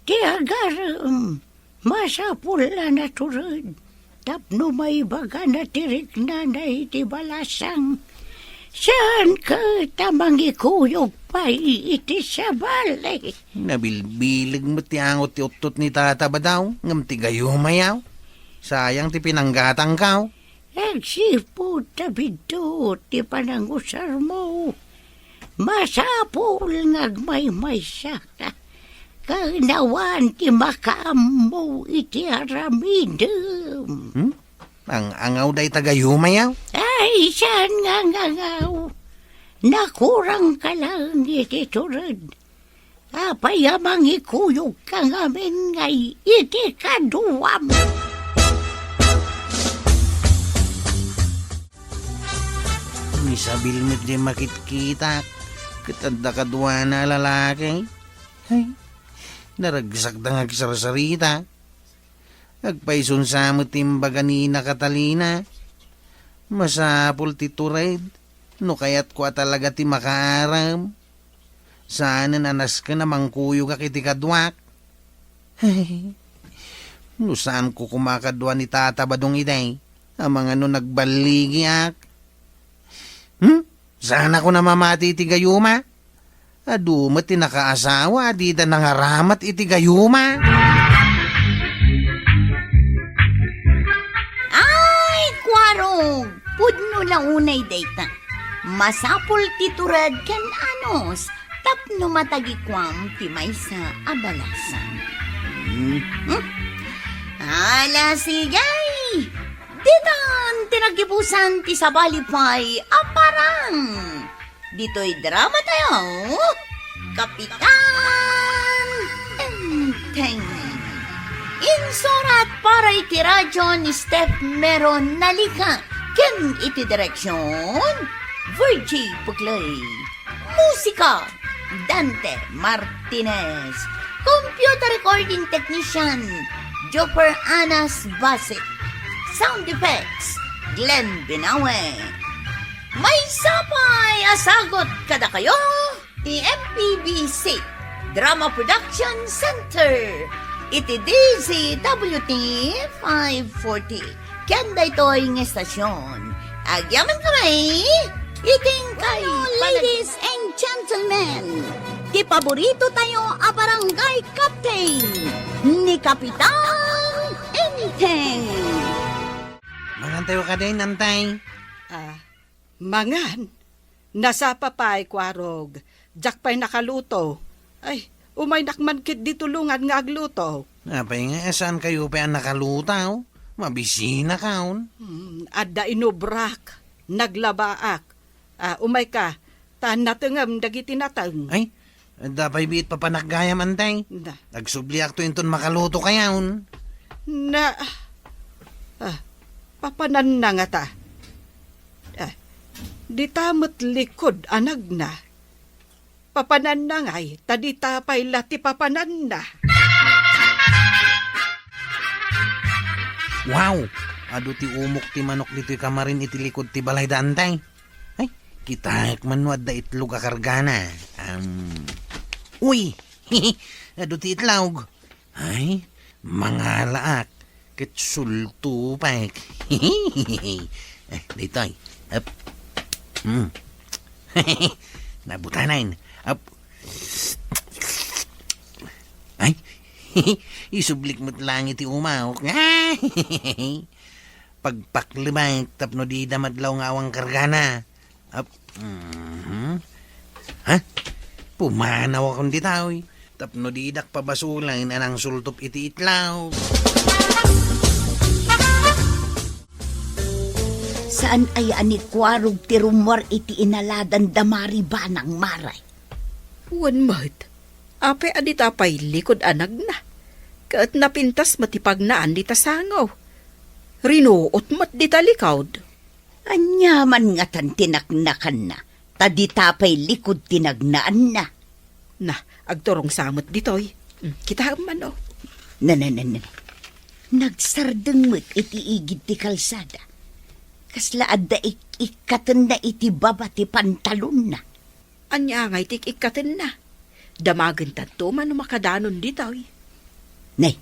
Ti agarem, masapul a natured tapno maibagana ti riknana iti balasang. Saan ket a mangikuyog pay iti sabali. Nabilbileg met ti angot ti uttot ni Tata Badaw, ngem ti gayuma yaw. Sayang ti pinanggatangkaw. Agsipud ta biddut ti panangusarmo, masapul nga agmaymaysaka. Kanawan ti makaammo iti aramidem. Hmm? Ang-angaw dayta gayuma yaw? Ay, saan nga ang-angaw? Nakurangka laeng iti tured. Apay a mangikuyogka ngamin ngay iti kaduam? Misabil met di makitkitak, ket adda kaduana a lalaki. Ay, naragsakda nga agsarsarita. Agpayson sa met ti imbaga ni Ina Catalina. Masapul ti tured no kayatko a talaga ti makaaram. Saanen a nasken a mangkuyogak iti kaduak. No saanko koma a kadua ni Tata Badong idi, amangan no nagballigiak. Hmm? Saanakon a mamati iti gayuma? Adu met ti nakaasawa a dida nangaramat iti gayuma. Ay, Kuarog! Pudno la unay dayta. Masapul ti tured ken anus tapno matagikuam ti maysa a balasang. Hmm? Hmm? Ala, sige! Ditan ti naggibusan ti sabali pay a parang. Ditoy drama tayo, Kapitan Enteng. Insurat para iti radyo ni Steph Meron Nalica ken iti direksyon, Virgie Puglay. Musika, Dante Martinez. Computer recording technician, Joper Anas Base. Sound effects, Glenn Binawe. Maysa pay a sagut kadakayo ti M P B C Drama Production Center iti D Z W T five forty. Ken daytoy nga estasyon, agyamankami iti inkay. Bueno, panag- ladies and gentlemen, ti paborito tayo a barangay captain, ni Kapitan Enteng. Mangan tayo kadin, Antay. Ah, mangan? Nasapa pay, Kuarog. Diak pay nakaluto. Ay, Umaynak man ketdi tulongan nga agluto. Apay nga, saan kayo pay a nakaluto? Mabisinakon. Hmm, adda inubrak, naglabaak. Ah, umayka, ta natengem dagiti nateng. Ay, adda pay biit papanak gayam, Antay. Na. Agsubliakto inton makaluto kayon. Na, ah, papananna ngata. Ah, dita met likud a nagna. Papananna ngay, ta dita pay la ti papananna. Wow! Adu ti umok ti manok ditoy kamarin iti likud ti balay da, Antay. Ay, kitaek man no adda itlog a kargana. Am. Uy! Adu ti itlog. Ay, mangalaak ket sultupek. Eh, ditoy. Ep. Hmm. Nabutanen. Ep. Ay, isublik met lang iti umawok. Pagpaklemek tapno dida madlaw nga awan kargana. Ap-, mhm. Ha? Pumanawakon ditoy. Tapno didak pabasolen a nangsultop iti itlog. Saan aya a ni Kuarog ti rummuar iti inaladan da Mari Banang, Mare? Wen met, apay a dita pay likud a nagna. Ket napintas met ti pagnaan dita sango. Rinuot met dita likud. Ania man ngatan ti naknakanna, ta dita pay likud ti nagnaanna. Na, agturong sa met ditoy. Hmm, kitaem man, oh. Na, na, na, na. Nagsardeng met iti igid ti kalsada. Kasla adda ik-ikkatenna iti baba ti pantalonna. Ania ngay ti ik-ikkatenna? Damagen tanto mano makadanon ditoy. Nay,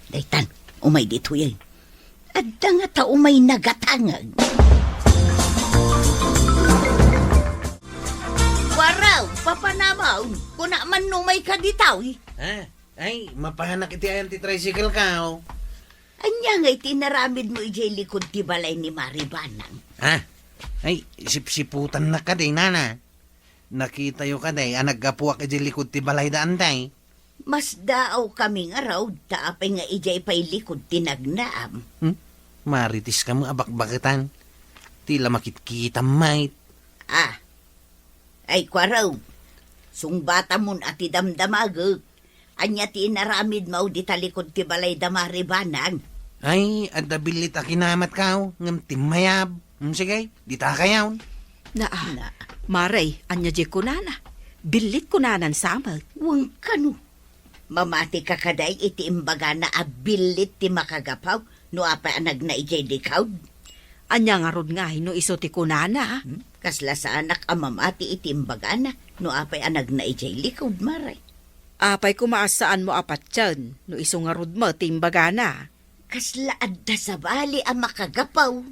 daytan, umay ditoy, ay. Adda ngata umay nagatangag. Waraw, papanamaon, kuna man no umayka ditoy. Ha? Ay, mapanak iti ayan ti tricycle ka, oh. Ania ngay ti inaramidmo idiay likud ti balay ni Mari Banang? Ha? Ay, sipsiputannak kadi, nana. Nakitayo kadi a naggapuak idiay likud ti balay da Antay. Masdaawkami ngarud, ta apay nga idiay pay likud ti nagnaam. Hmm? Maritis kamo a bakbaketan. Ti la makitkitam met. Ah. Ay, Kuarog. Sungbatamon a ti damdamagek. Ania ti inaramidmo dita likud ti balay da Mari Banang? Ay, adda billit a kinamat ka, oh, ngem timmayab. Hmm, sige, dita kayon. Naa, Na. Mare, ania diay kunana? Billit kunanan sa met. Wen kano. Mamati ka kadi iti imbagana a billit ti makagapu no apay a nagna idiay likud? Ania ngarud ngay no isu ti kunana? Hmm? Kasla saanak a mamati iti imbagana no apay a nagna idiay likud, Mare. Apay koma a saanmo a patien no isu ngarud met ti imbagana? Kasla adda sabali a makagapu.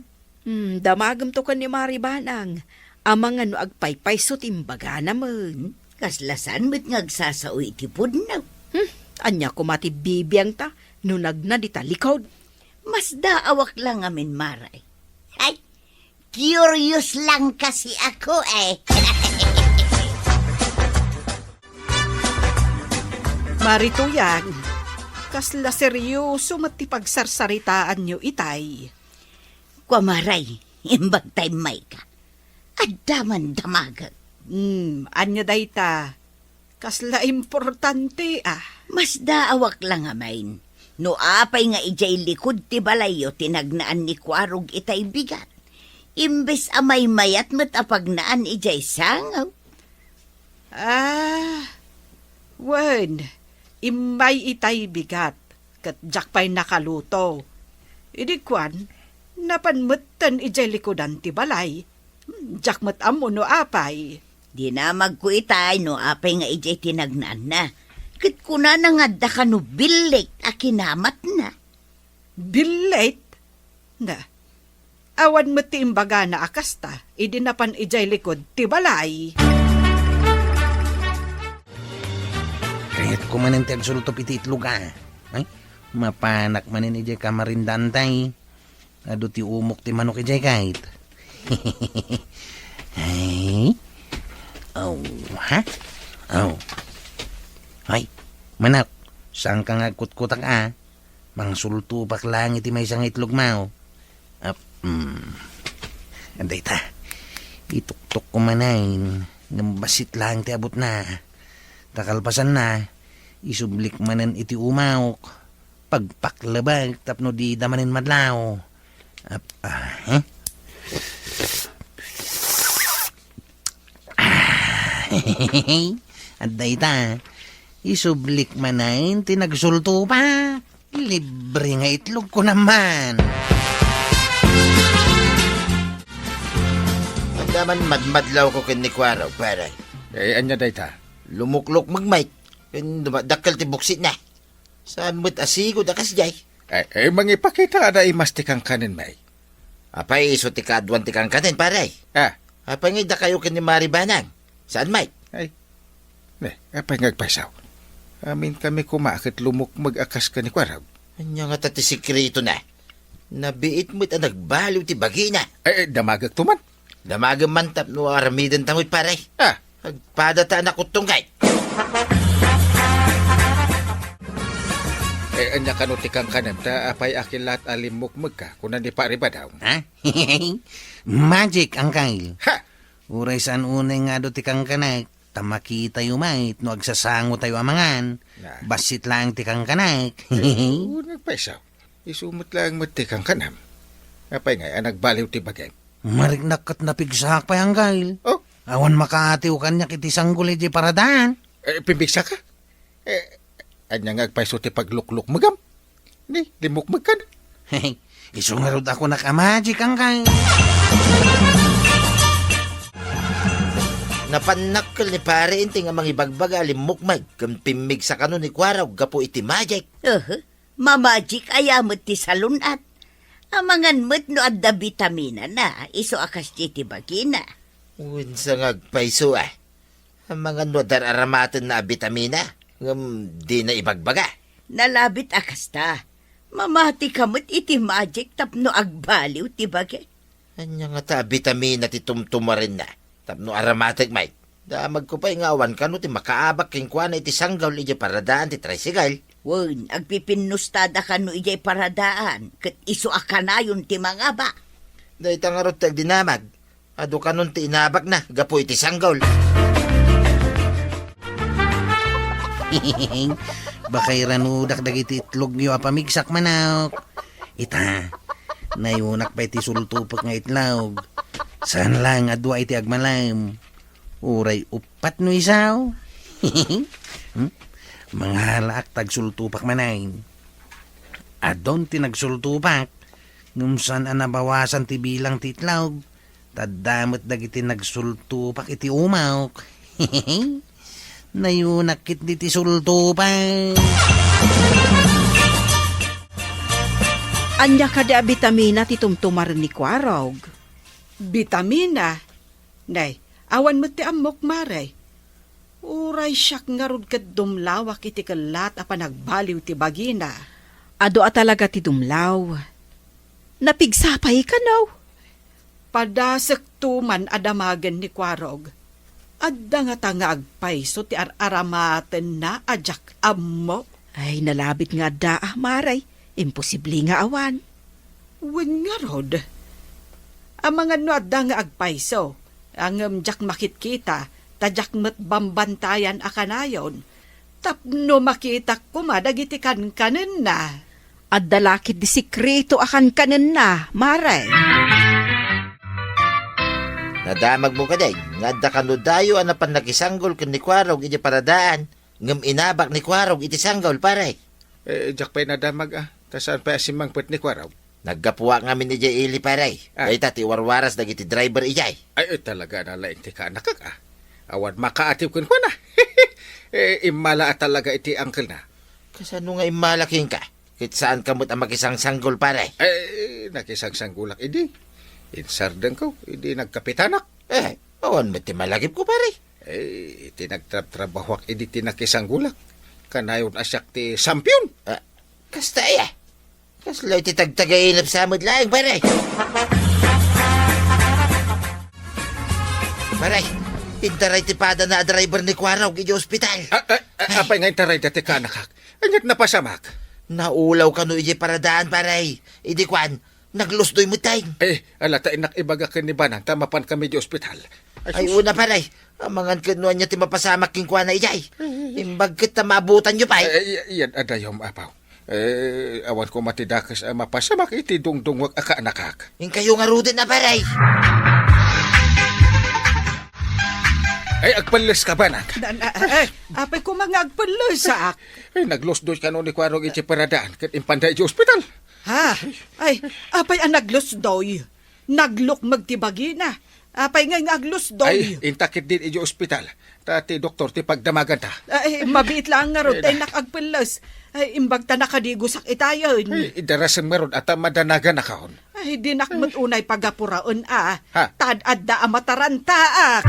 Hmm, damagemto ken ni Mari Banang. Amangan no agpaypayso ti imbagana met. Hmm? Kasla saan met nga agsasao iti pudno. Hmm, ania koma ti bibiangta no nagna dita likud? Masdaawak la ngamin, Mare. Ay, curious lang kasi ako, eh. Mari Tuyang, kasla seryoso met ti pagsarsaritaanyo itay. Kua, Mare, imbag ta immayka. Adda man damagek. Hmm, ania dayta? Kasla importante, ah. Masdaawak la ngamin no apay nga idiay likud ti balayyo ti nagnaan ni Kuarog itay bigat. Imbes a maymayat met a pagnaan idiay sango. Ah, wen, immay itay bigat, ket diak pay nakaluto. Idi kuan, napan metten idiay likudan ti balay. Diak met ammo no apay. Dinamagko itay no apay nga idiay ti nagnaanna. Ket kunana nga adda kano billit a kinamatna. Billit? Na, awan met ti imbagana a kasta, idi napan idiay likud ti balay. Kayatko manen ti agsultop iti itlog, a. Ay, mapanak manen idiay kamarin da Antay. Adu ti umok ti manok idiay kayat. Ay. Oh, ha? Oh. Ay, Manok, saanka nga agkutkutak a? Mangsultopak laeng iti maysa nga itlogmo. Ap-, mm. Dayta, ituktok ko manen, ngem bassit laeng ti abutna. Ta kalpasanna, isublik manen iti umawk, pagpaklebek tapno dida manen madlaw. Ap-, ah, eh? Adda ita, isublik manen ti nagsultopak. Libre nga itlog ko naman. Adda man madmadlaw ko ken ni Kuarog, pare. Eh, ania dayta? Lumuklok magmait. Ken dumadakkel ti buksitna. Saan met a sigud a kasdiay? Eh, eh, mangipakita a naimas ti kankanen, Mike. Apay isu ti kaaduan ti kankanen, pare? Ah. Apay nga dakayo ken ni Mari Banang? Saan, Mike? Ay. Ne, apay nga agpayso? Amin kami koma ket lumukmeg a kas ken ni Kuarog. Ania ngata ti sekretona? Nabiit met a nagbaliw ti bagina. Eh, eh, damagek to man. Damagem man tapno aramiden ta met, pare. Ah. Agpada ta a nakuttong kay. Eh, ania kano ti kankanem ta apay a kilat a limmukmegka, kuna ni Pari Badaw? Ha? Magic, Angkel. Ha? Uray saan unay nga adu ti kankanek, ta makitayo met no agsasangotayo a mangan. Na. Bassit laeng ti kankanek. Eh, oo, nagpayso. Isu met laeng met ti kankanem. Apay ngay a nagbaliw ti bagim? Mariknak ket napigsaak pay, Angkel. Oh? Awan makaatiw kaniak iti sanggol idiay paradaan. Eh, pimmigsaka? Eh, ania nga agpayso ti pagluklukmegam? Ni, limmukmegkan? Isu ngarud a kunak a magic, Angkel. Napannakkel ni Pare Inting a mangibagbaga a limmukmeg ken pimmigsa kano ni Kuarog gapu iti magic. Aha. Mamajik aya met ti salun-at. Amangan met no adda bitaminana, isu a kasdiay ti bagina. Wen sa nga agpayso a. Amangan no adda ar-aramatenna a bitamina, ngem dina ibagbaga. Nalabit a kasta. Mamatika met iti magic tapno agbaliw ti bagi. Ania ngata a bitamina ti tumtumarenna tapno aramatek, Mike? Damagko pay nga awan kano ti makaabak kenkuana iti sanggol idiay paradaan ti tricycle. Wen, agpipinnostada kano idiay paradaan, ket isu a kanayon ti mangabak. Dayta ngarud ti agdinamag, adu kanon ti inabakna gapu iti sanggol. Baka iranudak dagiti itlogyo a pamigsak, manok. Ita, nayunak pay ti sultupek nga itlog. Saan laeng a dua iti agmalem. Uray uppat no isaw. Hmm? Mangalaak ta agsultupak manen. Adun ti nagsultupak, ngem saan a nabawasan ti bilang ti itlog. Ta adda met dagiti nagsultupak iti umawk. Nayunak ketdi ti sultupak. Ania kadi a bitamina ti tumtumaren ni Kuarog? Bitamina? Nay, awan met ti ammok, Mare. Uray siak ngarud ket dumlawak iti kellat a panagbaliw ti bagina. Adu a talaga ti dumlaw. Napigsa pay kano? Padasekto man a damagen ni Kuarog. Adda ngata nga agpayso ti ar-aramatenna a diak ammo? Ay, nalabit nga adda, ah, Mare. Imposible nga awan. Wen ngarud, amangan no adda nga agpayso, ngem diak makitkita, ta diak met bambantayan a kanayon, tapno makitak koma dagiti kankanenna. Adda la ketdi sekreto a kankanenna, Mare. Nadamagmo kadi nga adda kano dayo a napan nakisanggol ken ni Kuarog iti paradaan, ngem inabak ni Kuarog iti sanggol, pare. Eh, diak pay nadamag, ah. Ta saan pay a simmangpet ni Kuarog? Naggapuak ngamin idiay ili, pare. Ah. Dayta ti warwaras dagiti driver idiay. Ay, ay, talaga na laeng ti kaanakak, ah. Awan makaatiw kenkuana. Eh, immala a talaga iti angkelna. Kasano nga immala kenka? Ket saanka met a makisangsanggol, pare. Eh, nakisangsanggolak idi. Insardengko, idi nagkapitanak. Eh, awan met ti malagipko, pare. Eh, iti nagtrabtrabahoak idi ti nakisanggolak. Kanayon a siak ti sampion. Ah, kasta aya. Kasla iti tagtagainep sa met laeng, pare. Pare, Intaray ti padana a driver ni Kuarog idiay ospital. A, a, a, apay nga intaray dati kaanakak? Ania't napasamak? Naulaw kano idiay paradaan, pare. Idi kuan, naglusdoy met, tay. Eh, ala ta innak ibaga ken ni Banang ta mapan kami idiay ospital. Ay, sus. Ay, una, pare. Amangan ket no ania ti mapasamak kenkuana idiay. Imbag ket ta maabutanyo pay. Eh, i-, iyan a dayom, apaw. Eh, awan koma ti dakes a mapasamak iti dungdungngoek a kaanakak. Inkayo ngaruden a, pare. Ay, agpelles ka, Banang? Na, na, eh, apay koma nga agpellesak? Ay, naglusdoy kano ni Kuarog iti paradaan ket impanda iti ospital. Ha? Ay, apay a naglusdoy? Naglukmeg ti bagina. Apay ngay nga aglusdoy? Ay, inta ketdin idiay ospital. Ta ti doktor ti pagdamaganta. Ay, mabiit laeng ngarud, ay, tay na- Nakagpelles. Ay, imbag ta nakadigosak itayen. Ay, idarasem ngarud a ta madanaganakon. Ay, dinak met unay pagapuraen a. Ha? Tad adda a matarantaak.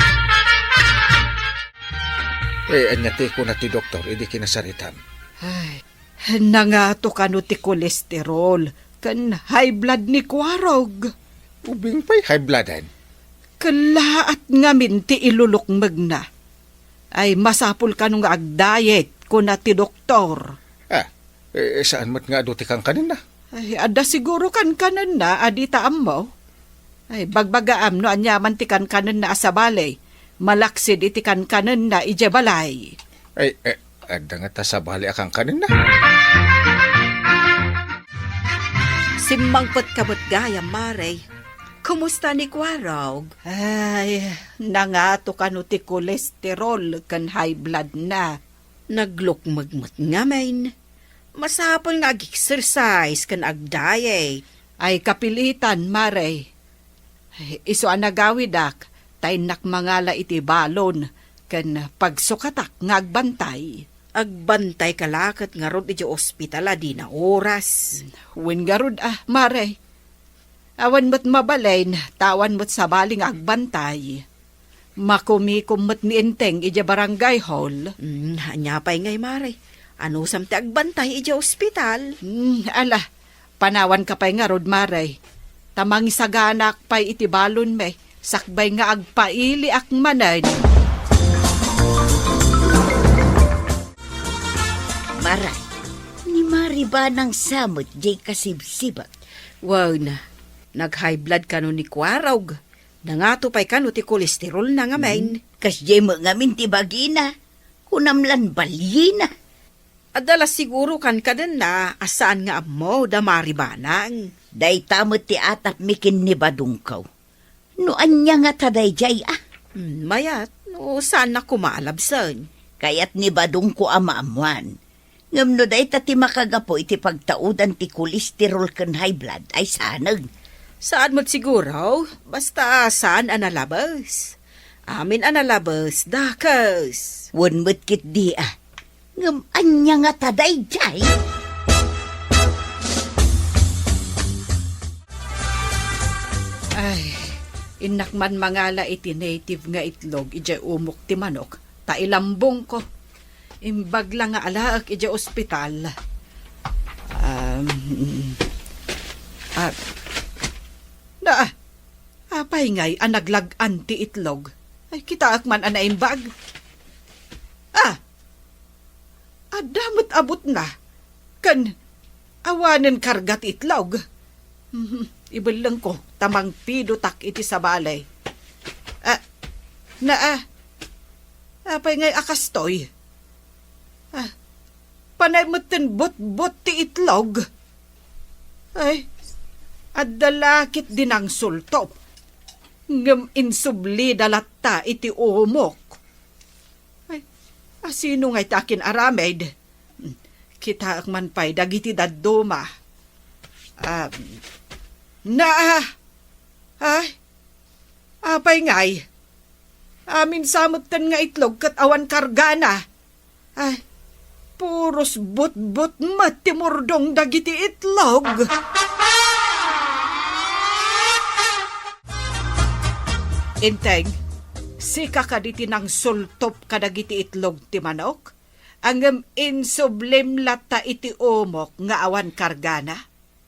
Eh, ania ti kuna ti doktor idi kinasaritam? Ay, nangato kano ti kolesterol ken high blood ni Kuarog. Ubing pay high bloodan? Kellaat ngamin ti ilulukmegna. Ay, masapul kano nga agdayet, kuna ti doktor. Ah, eh, saan met nga adu ti kankanenna? Ay, adda siguro kankanenna a dita ammo. Ay, bagbagaam no aniaman ti kankanenna a sabali, malaksid iti kankanenna idiay balay. Ay, eh, adda ngata sabali a kankanenna? Simmangpetka met gayam, Mare. Kumusta ni Kuarog? Ay, nangato kano ti kolesterol ken high blood na. Naglukmeg met ngamin. Masapul nga ag-exercise ken ag-diet. Ay, kapilitan, Mare. Isu a nagawidak, ta innak mangala iti balon ken pagsukatak nga agbantay. Agbantayka la ket ngarud idiay ospital a dina oras. Wen ngarud a, Mare. Awan met mabalin, ta awan met sabali nga agbantay. Makumikom met ni Enteng idiay barangay hall. Mm, ania pay ngay, Mare? Anusam ti agbantay idiay ospital? Mm, ala, panawanka pay ngarud, Mare. Ta mangisaganak pay iti balonmi, sakbay nga agpailiak manen. Mare, ni Mare ba nang sa met diay kasibsibak? Wen, nag-high blood kano ni Kuarog. Nangato pay kano ti kolesterolna ngamin. Hmm, kasdiay met ngamin ti bagina. Kunam lan balina. Adda la siguro kankanenna a saan nga ammo da Mare Banang. Dayta met ti atapmi ken ni Badongko. No ania ngata daydiay a? Hmm, mayat, no saanna koma a labsen. Kayat ni Badongko a maammoan. Ngem no dayta ti makagapu iti pagtaudan ti kolesterol ken high blood, ay saneg. Saan met siguro, basta saan a nalabes. Amin a nalabes, dakes. Wen met ketdi a. Ngem ania ngata daydiay? Ay, innak man mangala iti native nga itlog idiay umok ti manok, ta ilambongko. Imbag la nga alaek idiay ospital. Um, ah, na, apay ngay a naglag-an ti itlog? Ay, kitaek man a naimbag. Ah, adda met abutna. Ken awanen karga ti itlog. Mhm, ibellengko ta mangpidotak iti sabali. Ah, na, ah, apay ngay a kastoy? Ah, panay metten butbut ti itlog. Ay, adda la ketdi nangsultop. Ngem insublida latta iti umok. Ay, asino ngay ti akin-aramid? Kitaek man pay dagiti dadduma. Ah, na, ay, apay ngay? Amin sa metten nga itlog ket awan kargana. Ay, puros butbut met ti murdong dagiti itlog. Enteng, sika kadi ti nangsultop kadagiti itlog ti manok? Ngem insublim latta iti umok nga awan kargana?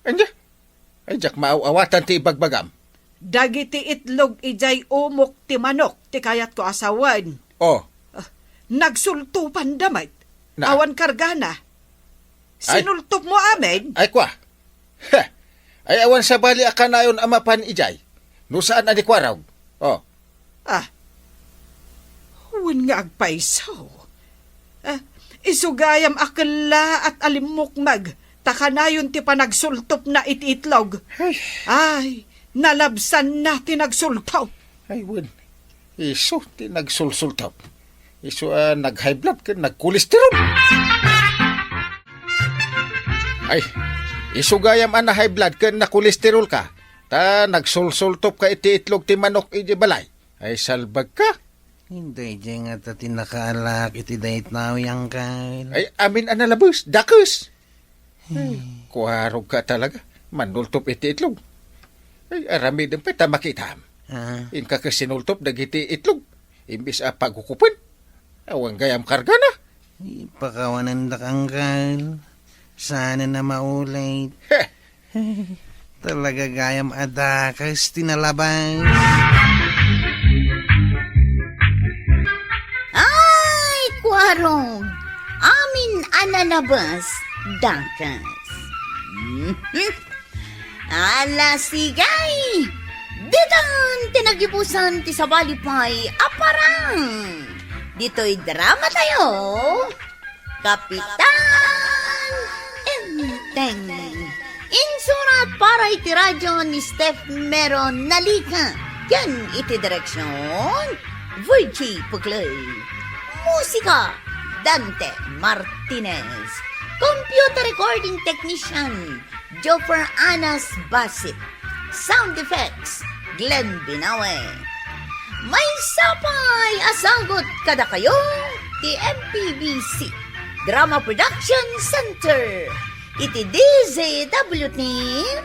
Ania? Ay, diak maaw-awatan ti ibagbagam. Dagiti itlog idiay umok ti manok ti kayatko a sawen. Oh. Ah, nagsultopanda met. Na. Awan kargana. Ay. Sinultopmo amin? Ay, kua. Heh. Ay, awan sabali a kanayon a mapan idiay. No saan a ni Kuarog. Oh. Ah. Wen nga agpayso. Ah, isu gayam a kellaat a limmukmeg, ta kanayon ti panagsultopna iti itlog. Ay. Ay, nalabsanna ti nagsultop. Ay, wen. Isu ti nagsulsultop. Isu a nag-high blood ken nagkolesterol. Ay, isu gayam a na-high blood ken nakolesterol ka. Ta nagsulsultop ka iti itlog ti manok iti balay. Ay, salbag ka. Daydiay ngata ti nakaalak iti dayta, Uncle. Ay, amin a nalabes, dakes. Ay, hmm. Kuarog ka talaga. Manultop iti itlog. Ay, aramidem pay ta makitam. Ah. Inka ket sinultop dagiti itlog. Imbes a pagukupen. Awan gayam kargana. Ipakawanendak, Uncle. Saan a maulit. Heh. Talaga gayam a dakes ti nalabas. Ay, Kuarog! Amin a nalabas, dakes. Mhm. Ala, sige! Ditan ti nagibusan ti sabali pay a parang! Ditoy drama tayo, Kapitan Enteng. Insurat para iti radyo ni Steph Mero Nalica ken iti direksyon, Virgie Puclay. Musika, Dante Martinez. Computer recording technician, Joffer Anas Basit. Sound effects, Glenn Binawe. Maysa pay a sagut kadakayo ti M P B C Drama Production Center iti D Z W T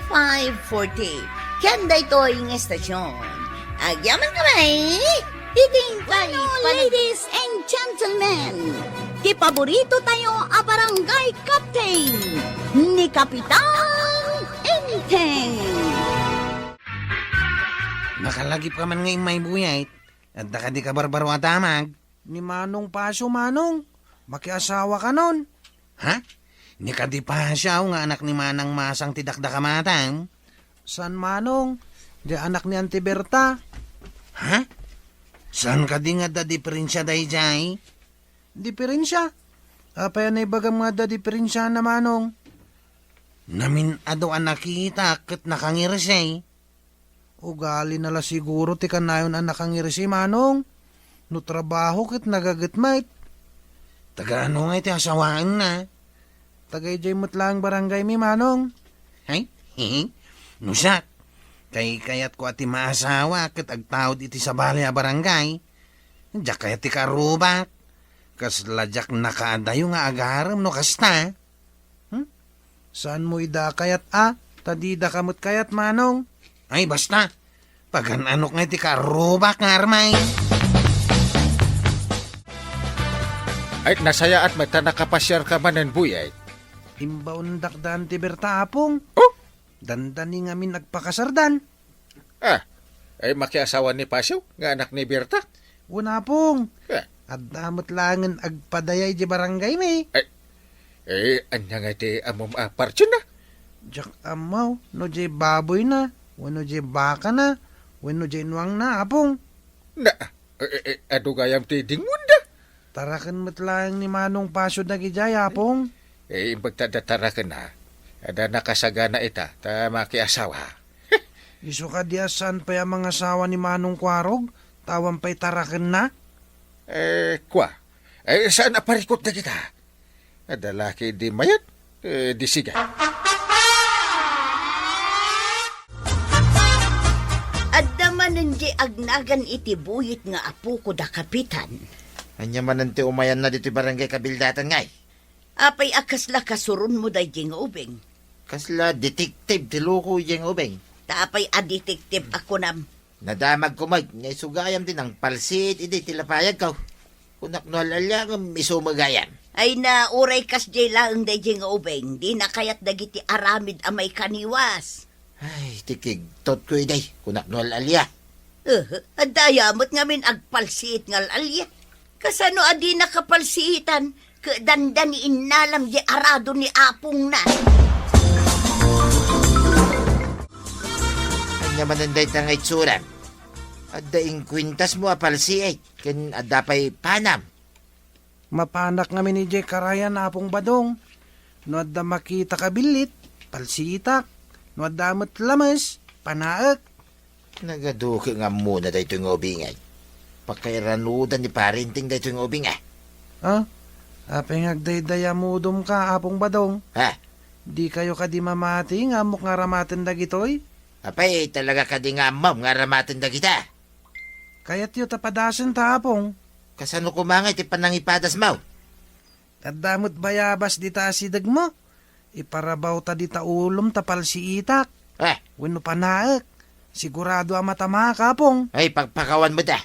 five forty. Ken daytoy nga estasyon, agyamankami iti Bueno, ladies and gentlemen, ti paborito tayo a barangay captain, ni Kapitan Enteng. Nakalagip ka man nga immay buyat. Adda kadi kabarbaro a damag? Ni Manong Pasio, Manong. Makiasawa kanon. Ha? Ni kadi Pasio nga anak ni Manang Masang ti dakdakamatam? San Manong, di anak ni Auntie Berta. Ha? Saan kadi nga adda diferensia daydiay? Diferensia? Apay a naibagam nga adda diferensiana, Manong? Namin-adu a nakitak ket nakangirisi. Ugalina la siguro ti kanayon a nakangirisi, Manong. No trabaho ket nagaget met. Taga ano nga iti asawaenna? Taga idiay met laeng barangay mi, Manong. Ay, no siak, kaykayatko a ti maasawa ket agtaud iti sabali a barangay. Diak kayat ti kaarrubak. Kasla diak nakaadayo nga agarem no kasta. Hmm? Saanmo ida a kayat a? Ta dida ka met kayat, Manong. Ay, basta. Pagan-anok nga iti kaarrubak nga armay. Ay, nasayaat met ta nakapasiar ka manen, buyay. Imbaondak dan ti Berta, Apong. Oh? Dandani ngamin agpakasardan. Ah, ay makiasawa ni Pasio nga anak ni Berta? Wen, Apong. Eh. Adda met laengen agpadayay di barangay mi. Ay, eh, ania nga iti ammom a partsina? Diak ammo, no di baboyna, wenno di bakana, wenno di nuangna, Apong. Na, eh, eh, eh, adu gayam ti dingonda? Taraken met laeng ni Manong Pasio dagidiay, Apong. Eh, imbag ta adda tarakenna, adda nakasagana ita, ta makiasawa. Isu kadi a saan pay a mangasawa ni Manong Kuarog, ta awan pay tarakenna? Eh, kua. Eh, saan a parikut dagita? Adda laki di mayat, eh, di siga. Adda manen di agnagan iti buyit nga apoko da kapitan. Ania manen ti umayanna ditoy barangay kabildatan ngay? Apay a kasla kasuronmo daydi nga ubing? Kasla detective ti loko idiay nga ubing. Ta apay a detective a kunam? Nadamagko met nga isu gayam ti nangpalsiit idi ti lapayagko. Kunak no al-aliakam, isu met gayam. Ay na, uray kasdiay laeng daydi nga ubing, dina kayat dagiti aramid a maikaniwas. Ay, ti kigtot ko iday, kunak no al-alia. Eh, adda aya met ngamin agpalsiit nga al-alia. Kasano a di nakapalsiitan, ket dandani innalam di arado ni apongna? Ania manen dayta nga itsuram? Adda inkuentasmo a palsiit, ken adda pay panam. Mapanak ngamin idiay karayan, Apong Badong. No adda makitak a billit, palsiitak. No adda met lames, panaek. Nagaduke nga ammona daytoy nga ubing, ay. Pakairanudan ni Parinting daytoy nga ubing, ah. Ha? Apay nga agdaydayamudom ka, Apong Badong? Ha? Di kayo kadi mamati nga ammok nga aramaten dagitoy? Apay, talaga kadi nga ammom nga aramaten dagita? Kayatyo ta padasen ta, Apong. Kasano koma nga iti panangipadasmo? Adda met bayabas dita asidegmo. Iparabaw ta dita ulom ta palsiitak. Eh. Wenno panaek. Sigurado a matamaak, Apong. Ay, pagpakawan met, ah.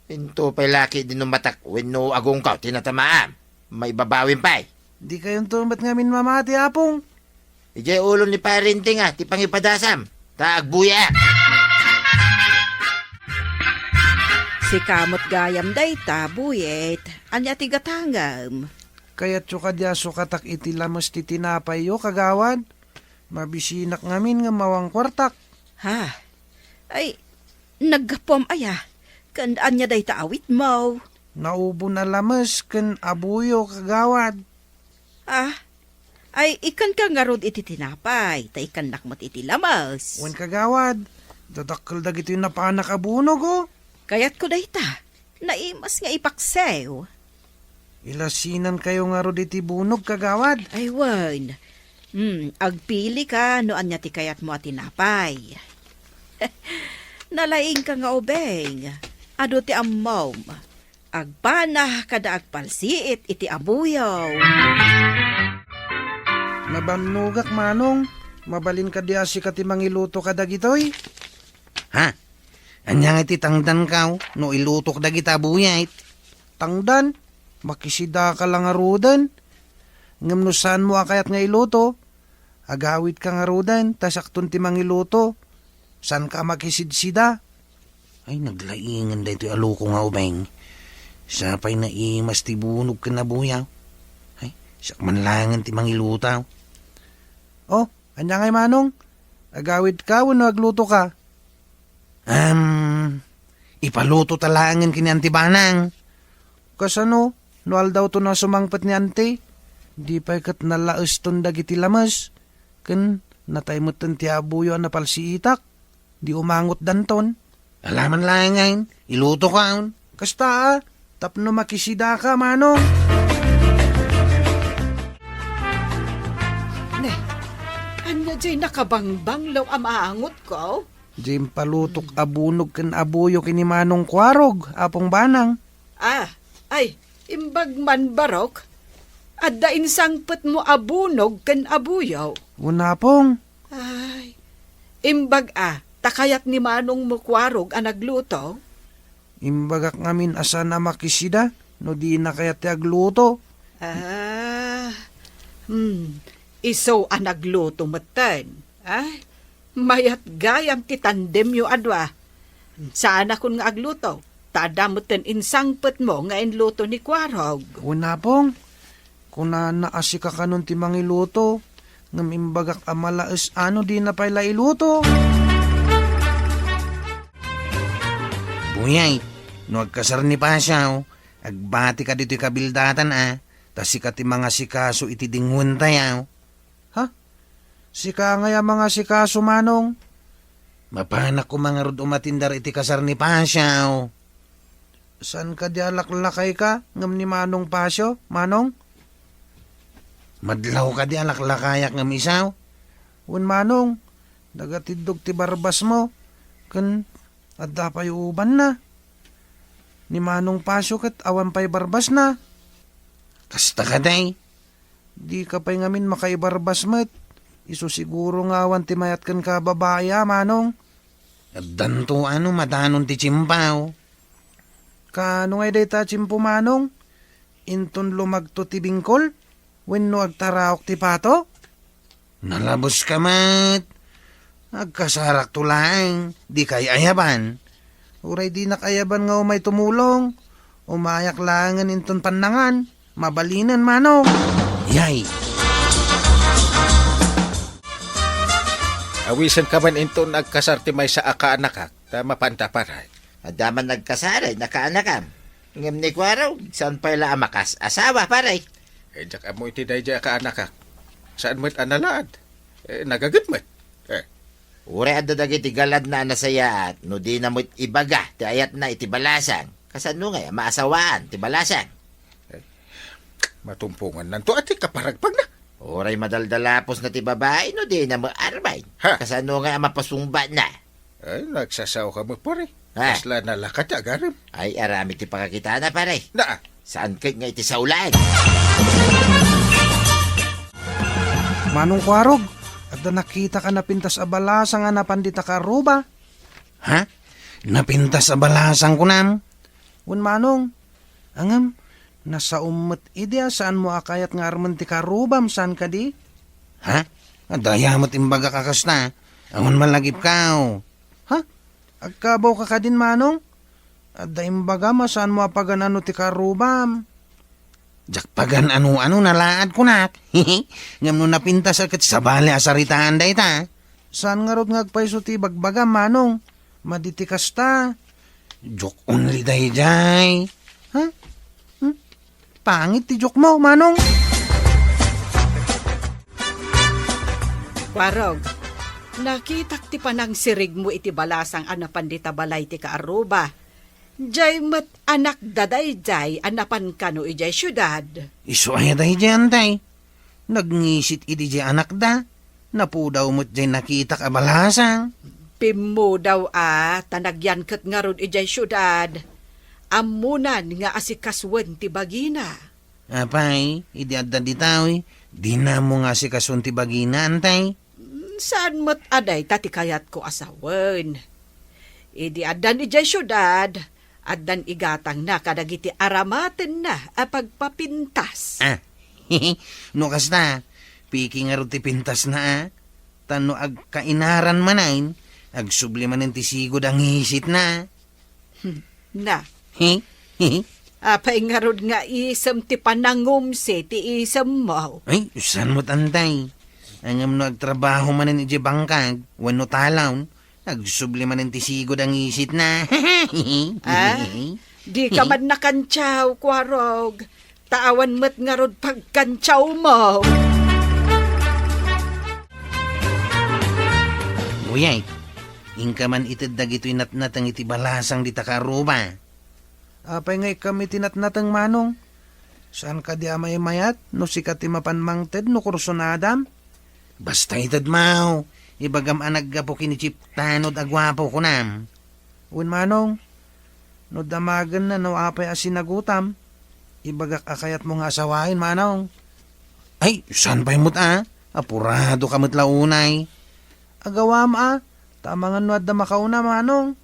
Into pay laki di no matak wenno agungkaw ti natamaam. Maibabawim pay. Di kayonto met ngamin mamati, Apong. Idiay ulo ni Parinting, ah, ti pangipadasam. Ta agbuya. Sika met gayam dayta, Buyet. Ania ti gatangem? Kayatyo kadi a sukatak iti lames ti tinapayyo, kagawad? Mabisinak ngamin ngem awan kuartak. Ha? Ay, naggapuam aya? Ken ania dayta awitmo? Naubon a lames ken abuyo, kagawad. Ah, ay, ikkanka ngarud iti tinapay, ta ikkannak met iti lames. Wen, kagawad, dadakkel dagitoy napanak a bunog, oh. Kayatko dayta. Naimas nga ipaksew. Ilasinankayo ngarud iti bunog, kagawad. Ay, wen. Hmm, agpilika no ania ti kayatmo a tinapay. Nalaingka nga ubing. Adu ti ammom. Agpana kada agpalsiit iti abuyaw. Nabannogak, Manong. Mabalin kadi a sika ti mangiluto kadagitoy? Ha? Ania nga iti tangdankaw no ilutok dagita a buyait? Tangdan? Makisidaka la ngaruden. Ngem no saanmo a kayat nga iluto, agawidka ngaruden, ta siakton ti mangiluto. Saanka a makisidsida. Ay, naglaingen daytoy a loko nga ubing. Sapay naimas ti bunog ken abuyaw. Ay, siak man laengen ti mangiluto. Oh, ania ngay, Manong? Agawidka wenno aglutoka? Am, ipaluto ta laengen ken ni Anti Banang. Kasano? No aldawton a sumangpet ni Anti, di pay ket nalaeston dagiti lames, ken natay metten ti abuyo a napalsiitak, di umangotdanton. Alaman laengen, ilutokan. Kasta a, tapno makisidaka, Manong. Ne, ania jay nakabangbanglo a maangotko? Jay impalutok a bunog ken abuyo ken ni Manong Kuarog, Apong Banang. Ah, ay, imbag man, Barok. Adda insangpetmo a bunog ken abuyo. Wen, Apong. Ay, imbag a, ta kayat ni Manongmo Kuarog a nagluto? Imbagak ngamin a saan a makisida no dina kayat ti agluto. Ah, hmm, isu a nagluto metten. Ay, mayat gayam ti tandemyo a dua. Saanakon nga agluto, ta adda metten insangpetmo nga inluto ni Kuarog. Wen, Apong, kunana a sika kanon ti mangiluto, ngem imbagak a malaes a no dina pay la iluto. Buyay, no agkasar ni Pasiaw, agbatika ditoy kabildatan a, ta sika ti mangasikaso iti dingwentayo. Ha? Sika ngay a mangasikaso, Manong? Mapanak koma ngarud umatindar iti kasar ni Pasiaw. Saan kadi a laklakayka ngem ni Manong Pasio, Manong? Madlaw kadi a laklakayak ngem isaw? Wen, Manong, nagatiddog ti barbasmo, ken adda pay ubanna. Ni Manong Pasio ket awan pay barbasna. Kasta kadi? Dika pay ngamin makaibarbas met. Isu siguro nga awan ti mayat kenka a babai a, Manong. Addanto a no madanon ti tiempaw. Kaano ngay dayta a tiempo, Manong? Inton lumagto ti bingkol? Wenno agtaraok ti pato? Nalabuska met. Agkasarakto laeng, dikay ayaban. Uray dinak ayaban nga umay tumulong, umayak laengen inton pannangan. Mabalinen, Manong. Yay! Awisenka man inton agkasar ti maysa a kaanakak, ta mapanta, pare. Adda man nagkasar a kaanakam. Ngem ni Kuarog, saan pay la a makas-asawa, pare? Eh, diak ammo iti daydiay a kaanakak. Saan met a nalaad? Eh, nagaget met. Eh. Uray adda dagiti galadna a nasayaat, no dina met ibaga ti ayatna iti balasang, kasano ngay a maasawaan ti balasang? Eh, matumpongannanto a ti kaparagpagna. Uray madaldalapusna ti babai no dina met armen. Ha? Kasano ngay a mapasungbatna? Ay, nagsasaoka met, pare. Ha? Kasla nalaka ti agarem. Ay, aramid ti pakakitana, pare. Naa. Saan ket nga iti saulaen? Manong Kuarog, adda nakitak a napintas a balasang a napan dita karuba. Ha? Napintas a balasang kunam? Wen, Manong. Ngem, nasaom met idi a saanmo a kayat nga armen ti karubam, saan kadi? Ha? Adda aya met imbagak a kasta? Awan malagipkaw. Ha? Agkabawka kadin, Manong? Adda imbagam a saanmo a pagan-ano ti karubam. Diak pagan-ano-ano, nalaad kunak. Ngem no napintas a ket sabali a saritaan dayta. Saan ngarud nga agpayso ti ibagbagam, Manong? Madi ti kasta. Joke only daydiay. Ha? Hmm? Pangit ti joke mo, Manong. Kuarog, nakitak ti panangsirigmo iti balasang a napan dita balay ti kaarruba. Jay met anakda dayjay a napan kano idiay siudad. Isu aya dayjay, antay? Nagngisit idi jay anakda. Napudaw met jay nakitak a balasang. Pimmudaw a, ta nagyan ket ngarud idiay siudad. Ammonan nga asikasuen ti bagina. Apay, idi adda ditawi, dinammo nga asikasuen ti bagina, antay? Saan met a dayta ti kayatko a sawen. Idi addan idiay siudad, addan igatangna kadagiti aramatenna a pagpapintas. Ah, no kasta, piki ngarud ti pintasna, a? Ta no agkainaran manen, agsubli manen ti sigud a ngisitna. Hmm, na. He? He? Apay ngarud nga isem ti panangumsi ti isemmo? Ay, saan met, antay? Ngem no agtrabaho manen idiay bangkag wenno talon, agsubli manen ti sigud a ngisitna. Ah? Dika man nakantiaw, Kuarog. Ta awan met ngarud pagkantiawmo. Uyay, inka man ited dagitoy natnateng iti balasang dita kaarruba. Apay nga ikkam iti natnateng, Manong? Saan kadi a maimayat no sika ti mapan mangted no kursunadam? Basta ited, maw. Ibagam a naggapu ken ni Chief Tanod a guapo, kunam. Wen, Manong, no damagenna no apay a sinagutam, ibagak a kayatmo nga asawaen, Manong. Ay, saan pay met a? Apuradoka met la unay. Agawam a, ta amangan no adda makauna, Manong.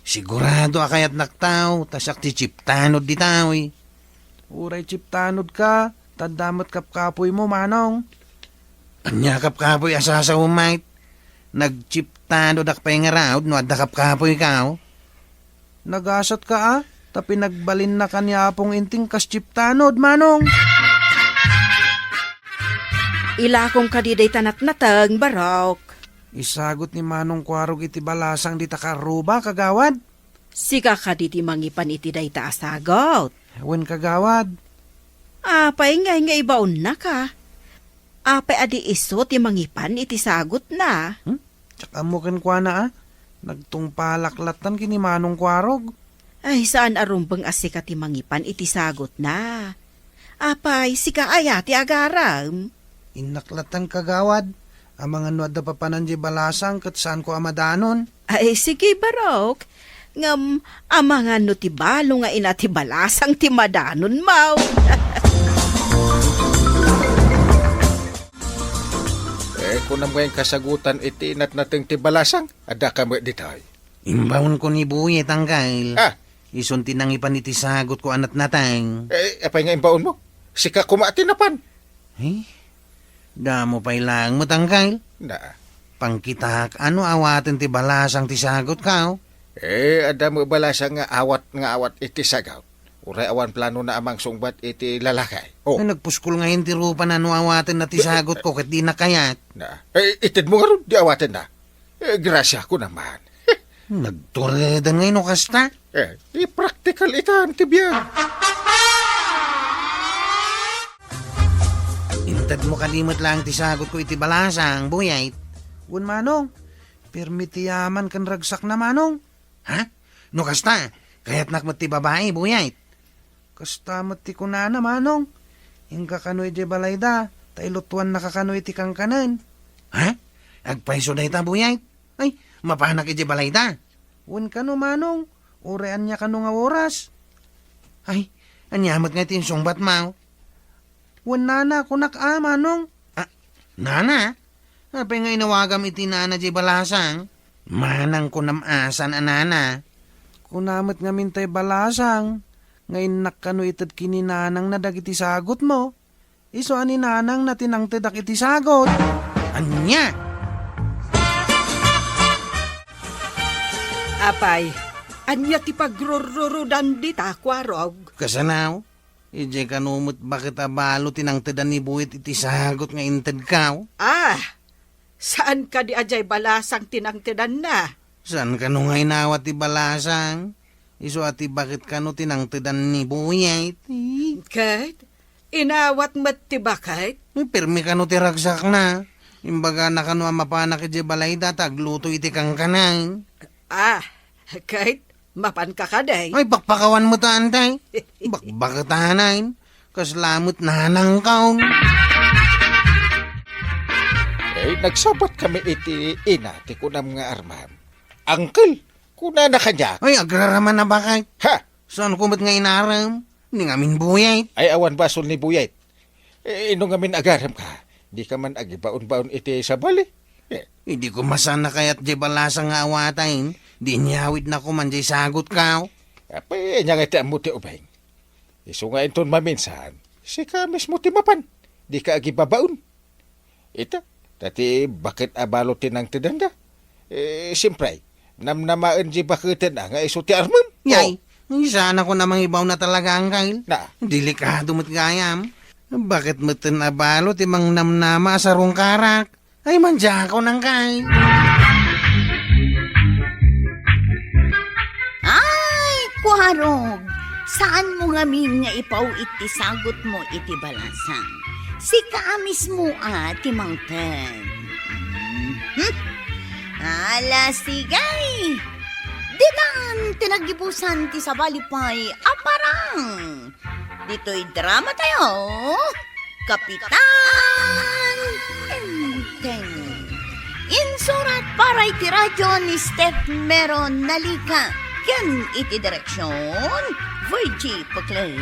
Sigurado a kayatnak, taw, ta siak ti Chief Tanod ditawi. Uray Chief Tanod ka, ta adda met kapkapoymo, Manong. Ania kapkapoy a sasaom, mait? Nag-Chief Tanodak pay ngarud no adda kapkapoyka, o? Nagasatka a, ta pinagbalinnaka ni Apong Inting kas Chief Tanod, Manong. Ilakom kadi dayta natnateng, barok. Isagut ni Manong Kuarog iti balasang dita kaarruba, kagawad. Sika kadi ti mangipan iti dayta a sagut? Wen, kagawad. Apay ngay nga ibaonnaka? Apay a di isu ti mangipan iti sagutna? Hmm? Diak ammo kenkuana a. Nagtungpalak lattan ken ni Manong Kuarog. Ay, saan a rumbeng a sika ti mangipan iti sagutna. Apay, sika aya ti agarem? Innak lattan, kagawad. Amangan no adda papanan diay balasang ket saanko a madanon. Ay, sige, barok. Ngem, amangan no ti balo nga ina ti balasang ti madanonmo. Eh, kunam nga inkasagutan iti natnateng ti balasang, adda ka met ditoy. Imbaonko ni Buyet, angkel. Ah. Isun ti nangipan iti sagutko a natnateng. Eh, apay nga imbaonmo? Sika koma ti napan. Eh, damo pay laeng met, angkel. Na. Pangkitak, no awaten ti balasang ti sagutko? Eh, adda met balasang nga awat nga awat iti sagut. Uray awan planona a mangsungbat iti lalaki. Oh. Ay, nagpuskol ngayen ti rupana no awatenna ti sagutko ket dina kayat. Na, eh, itedmo ngarud, di awatenna. Eh, grasiako naman. Nagturedan ngay no kasta. Eh, i-practical itan ti biag. Intedmo kadi met laeng ti sagutko iti balasang, Buyait? Wen, Manong. Pirmi ti yaman ken ragsakna, Manong. Ha? No kasta, kayatnak met ti babai, Buyait. Kasta met ti kunana, Manong. Inka kano idiay balayda, ta ilutuannaka kano iti kankanen. Ha? Agpayso dayta, Buyait? Ay, mapanak idiay balayda. Wen kano, Manong, uray ania kano nga oras. Ay, ania met nga iti insungbatmo? Wen nana, kunak a, Manong. Ah, nana? Apay nga inawagam iti nana diay balasang? Manang kunam a saan a nana. Kuna met ngamin tay balasang, nga innak kano ited ken ni nanangna dagiti sagutmo. Isu a ni nanangna ti nangtedak iti sagut. Ania? Apay, ania ti pagrurrurudan dita, Kuarog? Kasano? Idiay kano met baket a balo ti nangtedan ni Buyait iti sagut nga intedko? Ah, saan kadi a diay balasang ti nangtedanna? Saan kano nga inawat ti balasang? Isu a ti baket kano ti nangtedan ni Buyait. Ket, inawat met ti baket? Pirmi kano ti ragsakna. Imbagana kano a mapanak idiay balayda ta agluto iti kankanen. Ah, ket, mapanka kadi? Ay, pakpakawan met, antay. Bakbaketanen. Kasla met nanangko. Eh, nagsabakami iti ina ti kunam nga armam. Uncle, kunana kaniak. Ay, agraraman a baket. Ha? Saanko met nga inaram? Ni ngamin Buyait. Ay, awan basol ni Buyait. Eh, no ngamin agaramka, dika man agibaon-baon iti sabali. Eh. Idi koma saan a kayat diay balasang nga awaten, di inyawidnako man diay sagutko. Apay, ania nga ti ammo ti ubing? Isu nga inton maminsan, sika mismo ti mapan, dika agibabaon. Ita, ta ti baket a balo ti nangtedanda. Eh, siempre, namnamaen diay baketen a nga isu ti armem. Yay, oh. Saan a kunam a mangibaon a talaga, Uncle. Na. Delikado met gayam. Baket metten a balo ti mangnamnama a sarungkarak. Ay, mandiakon, Uncle. Ay, Kuarog, saanmo ngamin nga ipaw-it ti sagutmo iti balasang. Sika a mismo a ti mangted. Mhm. Ala, sige. Ditan ti naggibusan ti sabali pay a parang. Ditoy drama tayo, Kapitan Enteng. Insurat para iti radyo ni Steph Mero Nalica ken iti direksyon, Virgie Paclay.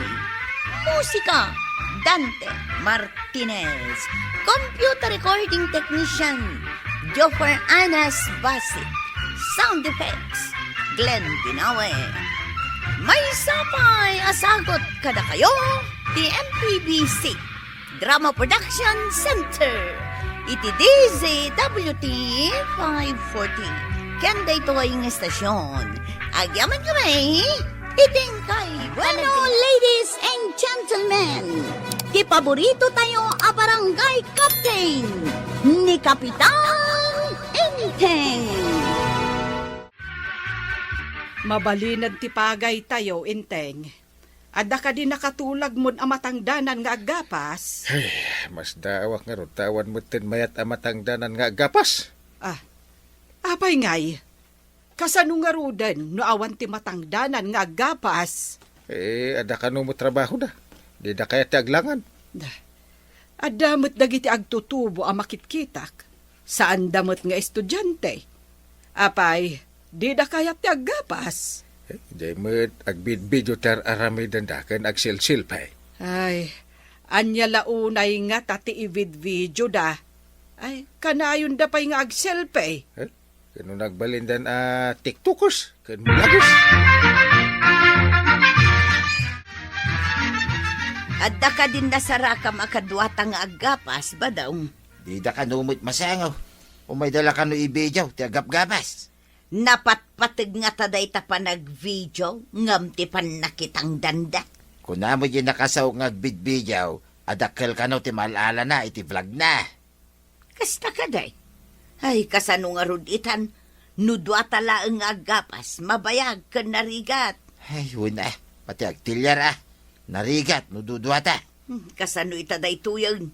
Musika, Dante Martinez. Computer recording technician, Joffer Anas Basit. Sound effects, Glenn Binawe. Maysa pay a sagut kadakayo ti M P B C Drama Production Center iti D Z W T five forty. Ken daytoy nga estasyon, agyaman kami iti inkay. Bueno, ladies and gentlemen, ti paborito tayo a barangay captain, ni Kapitan Enteng. Mabalinen ti pagaytayo, Enteng. Adda kadi nakatulagmon a matangdanan nga aggapas? Ay, masdaawak ngarud ta awan metten mayat a matangdanan nga aggapas. Ah, apay ngay? Kasano ngaruden no awan ti matangdanan nga aggapas? Eh, adda kano met trabahoda. Dida kayat ti aglangan. Da. Adda met dagiti agtutubo a makitkitak. Saanda met nga estudiante. Apay, dida kayat ti aggapas? Eh, diay met agbidbidio ti ar-aramidenda ken agsilsilpay. Ay, ania la unay ngata ti ibidbidioda? Ay, kanayonda pay nga agselfie. Eh? Ken no nagbalindan a TikTokers ken vloggers. Adda kadin nasarakam a kaduata nga aggapas, Badong? Dida kano met masengaw. Umayda la kano ibidiaw ti aggapgapas. Napatpateg ngata dayta panagbidiaw ngem ti pannakitangdanda. Kunam diay nakasao nga agbidiaw, a dakkel kano ti maal-alana iti vlogna. Kasta kadi? Ay, kasano ngarud itan? No duata laeng nga aggapas, mabayag ken narigat. Ay, wen a, pati agtiliar a. Narigat no duduata. Hmm, kasano ita daytoyen?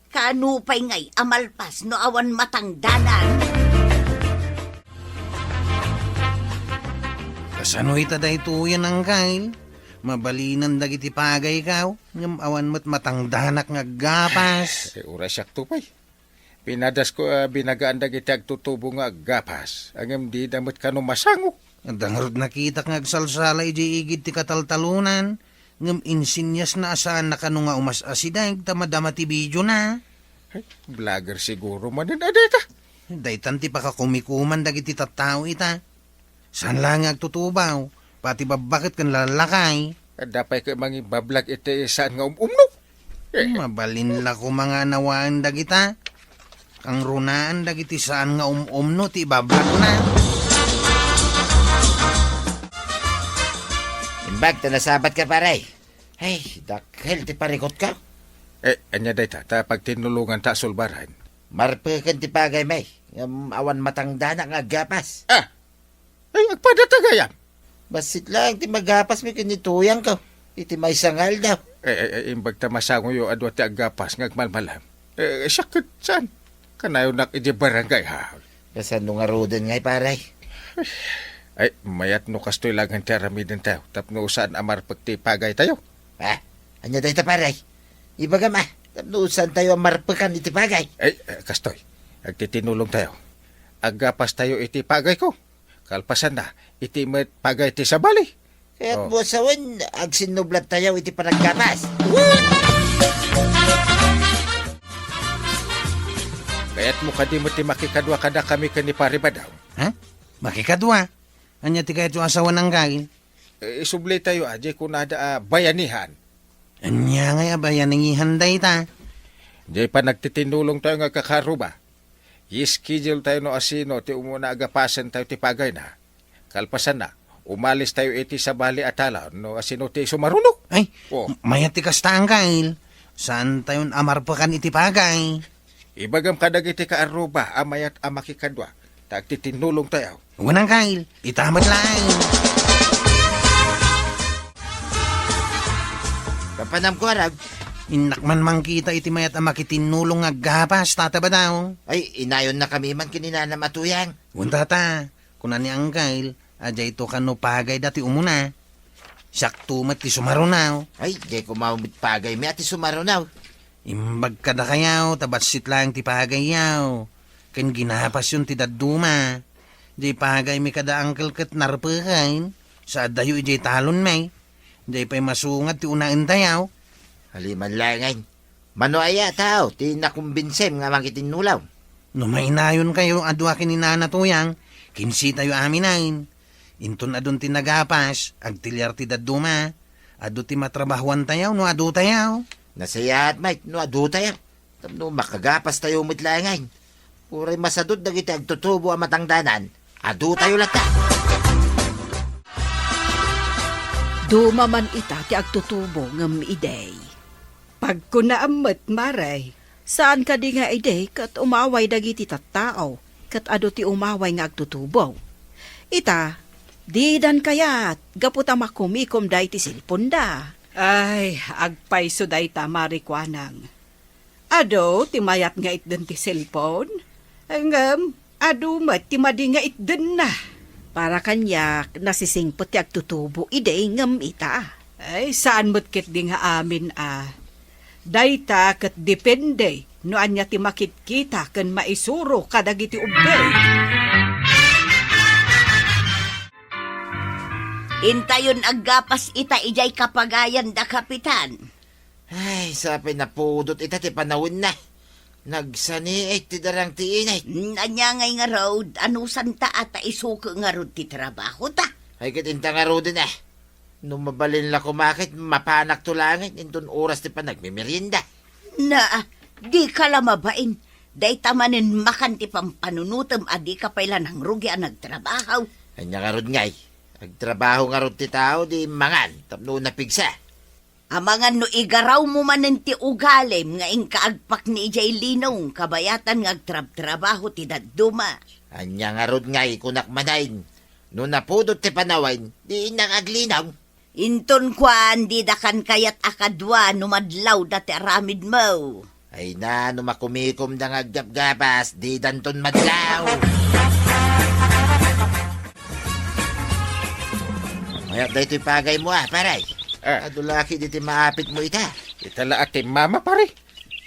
Kaano pay ngay a malpas no awan matangdanan? Kasano ita daytoyen, Anggail? Mabalinen dagiti pagaykaw, ngem awan met matangdanak nga aggapas. Eh, uray siakto pay. Pinadasko a binagaan dagiti agtutubo nga aggapas, ngem dida met kano masango. Adda ngarud nakitak nga agsalsala idiay igid ti kataltalonan, ngem insinyasna a saanna kano nga umas-asideg ta madama ti bidiona. Ay, vlogger siguro manen a dayta. Daytan ti pakakumikuman dagiti tattao ita. Saan laeng nga agtutubaw, pati babbaket ken lalakay. Adda pay ket mangibablag iti saan nga um-umno. Eh. Mabalin la koma nga nawaen dagita. Kangrunaan dagiti saan nga um-umno ti ibablagna. Imbag ta nasabatka, pare. Ay, dakkel ti parikutko. Eh, ania dayta, ta pagtinnulonganta a sulbaran? Marpeken ti pagaymi, ngem awan matangdanak nga aggapas. Ah! Ay, agpadata gayam. Bassit laeng ti magapasmi ken ni Tuyangko iti maysa nga aldaw. Eh, eh, eh, imbag ta masangoyo a dua ti aggapas nga agmalmalam. Eh, siak ket saan? Kanayonak idiay barangay hall. Kasano ngaruden ngay, pare? Ay, mayat no kastoy laeng ti aramidentayo tapno saan a marpek ti pagaytayo. Ah, ania dayta, pare? Ibagam a, tapno saantayo a marpekan iti pagay. Ay, eh, kastoy. Agtitinulongtayo. Aggapastayo iti pagayko. Kalpasanna, iti met pagay ti sabali. Kayat Oh. mo a sawen, agsinnublattayo iti panaggapas. Kayat mo kadi met ti makikadua kadakami ken ni Pare Badaw? Ha? Makikadua? Ania ti kayatyo a sawen, Anggail? Eh, isublitayo a, diay kunada a bayanihan. Ania ngay a bayanihan dayta? Diay panagtitinulongtayo nga kakaarruba. I-schedule tayo no asino ti umuna a gapasentayo ti pagayna. Kalpasanna, umalistayo iti sabali a talaw no asino ti sumaruno. Ay, Oh. mayat ti kasta, Anggail. Saantayon a marpekan iti pagay. Ibagam kadagiti kaarruba a mayat a makikadua, ta agtitinulongtayo. Wen, Anggail, ita met laeng. Papanamko, arag. Innak man mangkita iti mayat a makitinnulong nga aggapas, Tata Badaw. Ay, inayonnakami man ken ni Nanam a Tuyang. Wen, Tata, kuna ni Anggail a diayto kano pagayda ti umuna. Siakto met ti sumarunaw. Ay, diay koma met pagaymi a ti sumarunaw. Imbag kadakayo ta bassit laeng ti pagayyo ken ginapasyon ti dadduma. Diay pagaymi kada angkel ket narpeken, sa addayo idiay talonmi. Diay pay masungat ti unaentayo. Haliman laengen. Mano aya a tao ti nakumbinsem nga makitinnulong? No mainayonkayo a dua ken ni Nana Tuyang, kinsitayo aminen. Inton adun ti nagapas, agtiliar ti dadduma. Adu ti matrabahoantayo no adutayo. Nasayaat met no adutayo. Tapno makagapastayo met laengen. Uray masadut dagiti agtutubo a matangdanan, adutayo latta. Duma man ita ti agtutubo ngem idi. Pagkunaam met, Mare, saan kadi nga idi ket umaway dagiti tattao ket adu ti umaway nga agtutubo? Ita, didan kayat gapu ta makumikomda iti cellphoneda. Ay, agpayso dayta, Mare Kuanang. Adu ti mayat nga itden ti cellphone, ngem adu met ti madi nga itdenna. Para kaniak, nasisingpet ti agtutubo idi ngem ita. Ay, saan met ketdi nga amin a. Dayta ket depende no ania ti makitkita ken maisuro kadagiti ubbing. Intayon aggapas ita idiay kapagayan da Kapitan. Ay, sapay napudot ita ti panawenna. Nagsaniit ti darang ti init. Mm, ania ngay ngarud, anusanta a ta isuko ngarud ti trabahota? Ay, ket inta ngaruden a. No mabalin la koma ket mapanakto laengen inton oras ti panagmemerienda. Na, dika la mabain. Dayta manen makan ti pampanunotem a dika pay la nangrugi a nagtrabaho. Ania ngarud ngay? Agtrabaho ngarud ti tao, di mangan tapno napigsa. Amangan no igarawmo manen ti ugalim nga inka agpakni idiay linong, kabayatan nga agtrabtrabaho ti dadduma. Ania ngarud ngay kunak manen? No napudot ti panawen, di innak aglinong. Inton kuan, didakan kayat a kadua no madlawda ti aramidmo. Ay na, no makumikomda nga aggapgapas, didanton madlaw. Mayat daytoy pagaymo, a, pare. Ah. Adu la ketdi ti maapitmo ita. Ita la a ti mama, pare.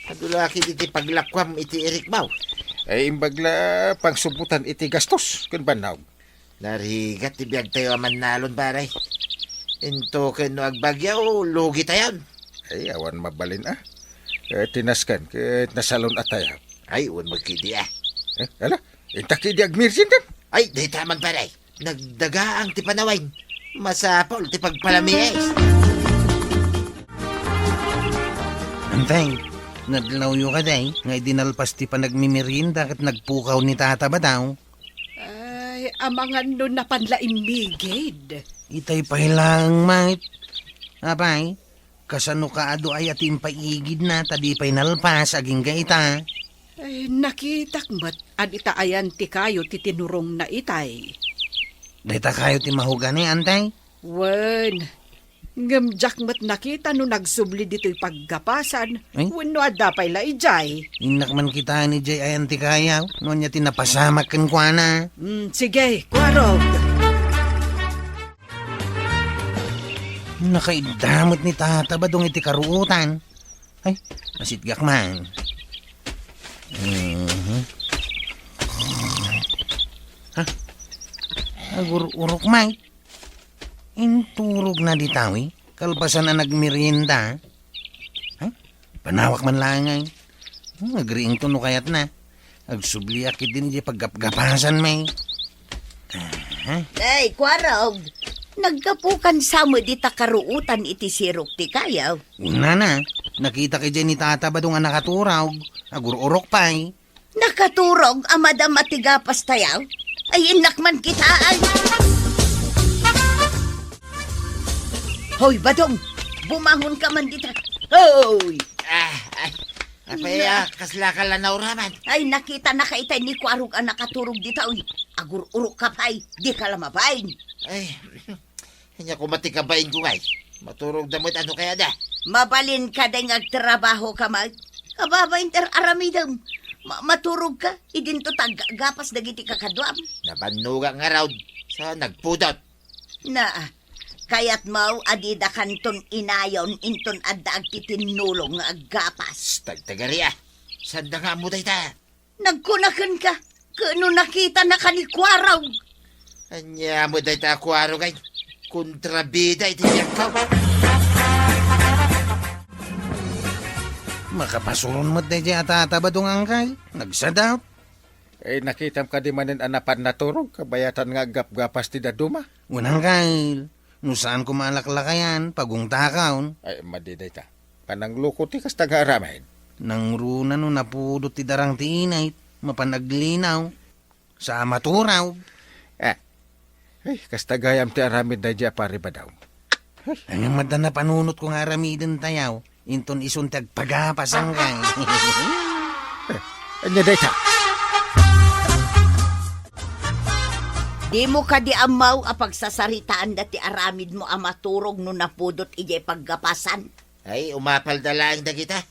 Adu la ketdi ti paglakuam iti irikmo. Ay, imbag la pangsubutan iti gastos ken bannog. Narigat ti biagtayo a mannalon, pare. Into ken no agbagyo, lugitayon. Ay, awan mabalin, a. Eh, tinasken ket nasalun-atayo. Ay, wen met ketdi, a. Eh, ala, inta ketdi agmerienda. Ay, dayta man, pare. Nagdagaang ti panawen. Masapul ti pagpalamiis. Antay, nadlawyo kadi nga idi nalpas ti panagmimerienda ket nagpukaw ni Tata Badaw. Ay, amangan no napan la immigid. Itay pay laeng met. Apay, kasano ka adu aya ti impaigidna ta di pay nalpas agingga ita? Ay, nakitak met a dita ayan ti kayo ti tinurongna itay. Dayta kayo ti mahugani, antay? Wen, ngem diak met nakita no nagsubli ditoy paggapasan, Ay? Wenno adda pay la idiay. Innak man kitaen idiay ayan ti kayaw, no ania ti napasamak kenkuana. Mm, sige, kuarog. Nakaidda met ni Tata Badong iti karuotan. Ay, nasitgak man. Mhm. Ha? Agur-urok, Mike. Inturogna dita, wi. Kalpasan a nagmerienda. Ha? Panawak man laeng, ay. Hmm, agriingto no kayatna. Agsubliak ketdin idiay paggapgapasan, Mike. Aha. Ay, kuarog. Naggapukan sa met dita karuotan iti sirok ti kayaw. Unana, nakitak idiay ni Tata Badong a nakaturog. Agur-urok pay. Nakaturog a madama ti gapas tayaw? Ay, innak man kitaen. Hoy, Badong! Bumangon ka man dita. Hoy! Ah, ay. Apay, ah, kasla ka la nauraman? Ay, nakita na ka itay ni Kuarog a nakaturog dita, uy. Agur-urok ka pay. Di ka la mabain. Ay, Ania koma ti kabainko, ngay? Maturogda met a no kayatda. Mabalin ka deng agtrabaho ka met. Kababain ti ar-aramidem. Ma-, maturog ka, idinto ta aggapas dagiti kakaduam. Nabannogak ngarud, sa nagpudot. Na, kayatmo a didakanton inayon inton adda agtitinnulong nga aggapas. Tagtagari, a. Sanda nga ammo dayta? Nagkuna kenka, ket no nakitanaka ni Kuarog. Ania met dayta a Kuarog, ay? Kontrabida iti biagko. Makapasuron met daydiay a Tata Badong, angkel. Nagsadaut. Eh, nakitam kadi manen a napan naturog, kabayatan nga aggapgapas ti dadduma? Wen, angkel. No saan koma a laklakayan, pagungtakon. Ay, madi dayta. Panangluko ti kasta nga aramid. Nangruna no napudot ti darang ti init, mapan aglinaw. Sa maturog. Ah. Ay, kasta gayam ti aramid daydiay a Pari Badaw. Ay. Ania met a napanunotko nga aramiden tayaw? Inton isun ti agpagapas, angkel. Eh, ania dayta? Dimo kadi ammo a pagsasaritaanda ti aramidmo a maturog no napudot idiay paggapasan? Ay, umapalda laeng dagita.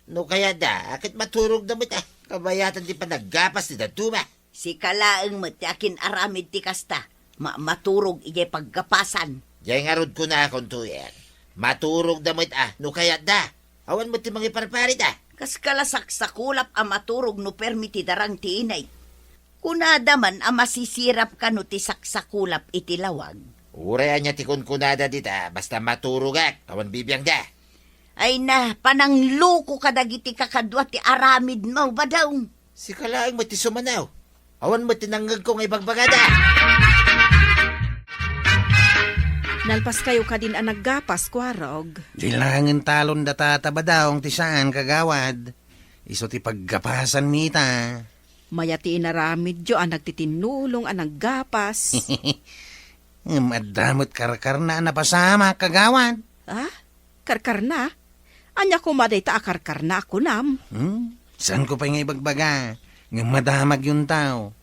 No kayatda, a ket maturogda met, a. Kabayatan ti panaggapas ti dadduma. Sika laeng met ti akin-aramid ti kasta. Ma-, maturog idiay paggapasan. Diay ngarud kunakon, Tuyen. Maturogda met, a, no kayatda. Awan met ti mangiparparida. Kaska la saksakulap a maturog no permi ti darang ti init. Kunada man a masisirap kano ti saksakulap iti lawag. Uray ania ti kunkunada dita, basta maturogak, awan bibiangda. Ay na, panangluko kadagiti kakadua ti aramidmo, Badong. Sika laeng met ti sumanaw. Awan met ti nangngegko nga ibagbagada. Nalpaskayo kadin a naggapas, Kuarog. Di laengen talon da Tata Badong ti saan, kagawad. Isu ti paggapasanmi ita. Mayat ti inaramidyo a nagtitinnulong a naggapas. Ngem adda met karkarna a napasamak, kagawad. Ah? Karkarna? Ania koma dayta a karkarna a kunam? Hmm? Saanko pay nga ibagbaga, ngem madamagyonto.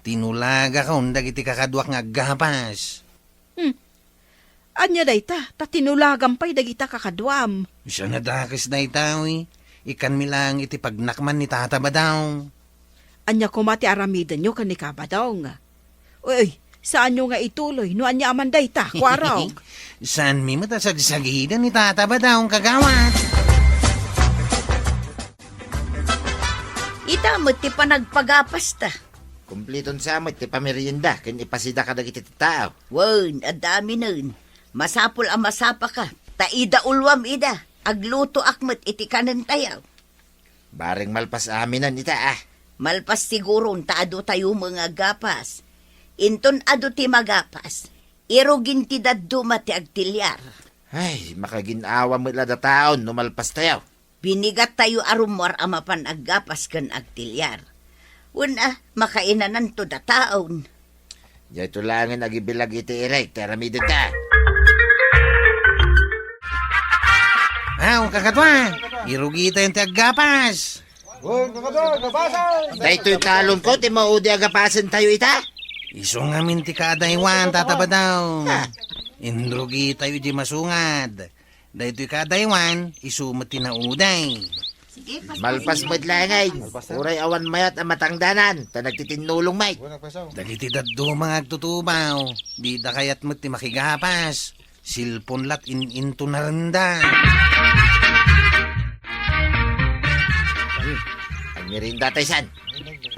Tinulagakon dagiti kakaduak nga aggapas. Hmm. Ania dayta, ta tinulagam pay dagita kakaduam? Saan a dakes dayta, wi. Ikkanmi laeng iti pagnakman ni Tata Badong. Ania koma ti aramidenyo ken ni Kabadong? Uy, saanyo nga ituloy no ania a man dayta, kuarog? Saanmi met a sagsagiden ni Tata Badong, kagawad. Ita met ti panagpagapasta. Kumpliton sa met ti pamerienda ken ipasida kadagiti tattao. Wen, adda aminen. Masapul a masapaka, ta idauluam ida. Aglutoak met iti kanentayo. Bareng malpas aminen ita, ah. Malpas siguron ta adu tayo nga agapas. Inton adu ti magapas, irugin ti dadduma ti agtiliar. Ay, makagin-awa met la dataon no malpas tayo. Binigat tayo a rummuar a mapan aggapas ken agtiliar. Wen a, makainananto dataon. Dayto laengen agibilag iti irek ti aramidenta. Aw, kakadua, irugitayon ti aggapas. Uy, kakadua, gapasan! Daytoy talonko ti maudi a gapasentayo ita? Isu ngamin ti kaadaywan, Tata Badong. Ha? Inrugitayo di masungad. Daytoy kaadaywan, isu met ti nauday. Sige, paspasen. Malpas met laeng. Malpas na. Uray awan mayat a matangdanan, ta nagtitinnulong met. Uy, nagpasaw. Dagiti dadduma nga agtutubaw, dida kayat met ti makigapas. Cellphone lat in-, into narenda. Hmm, agmerienda tayo san?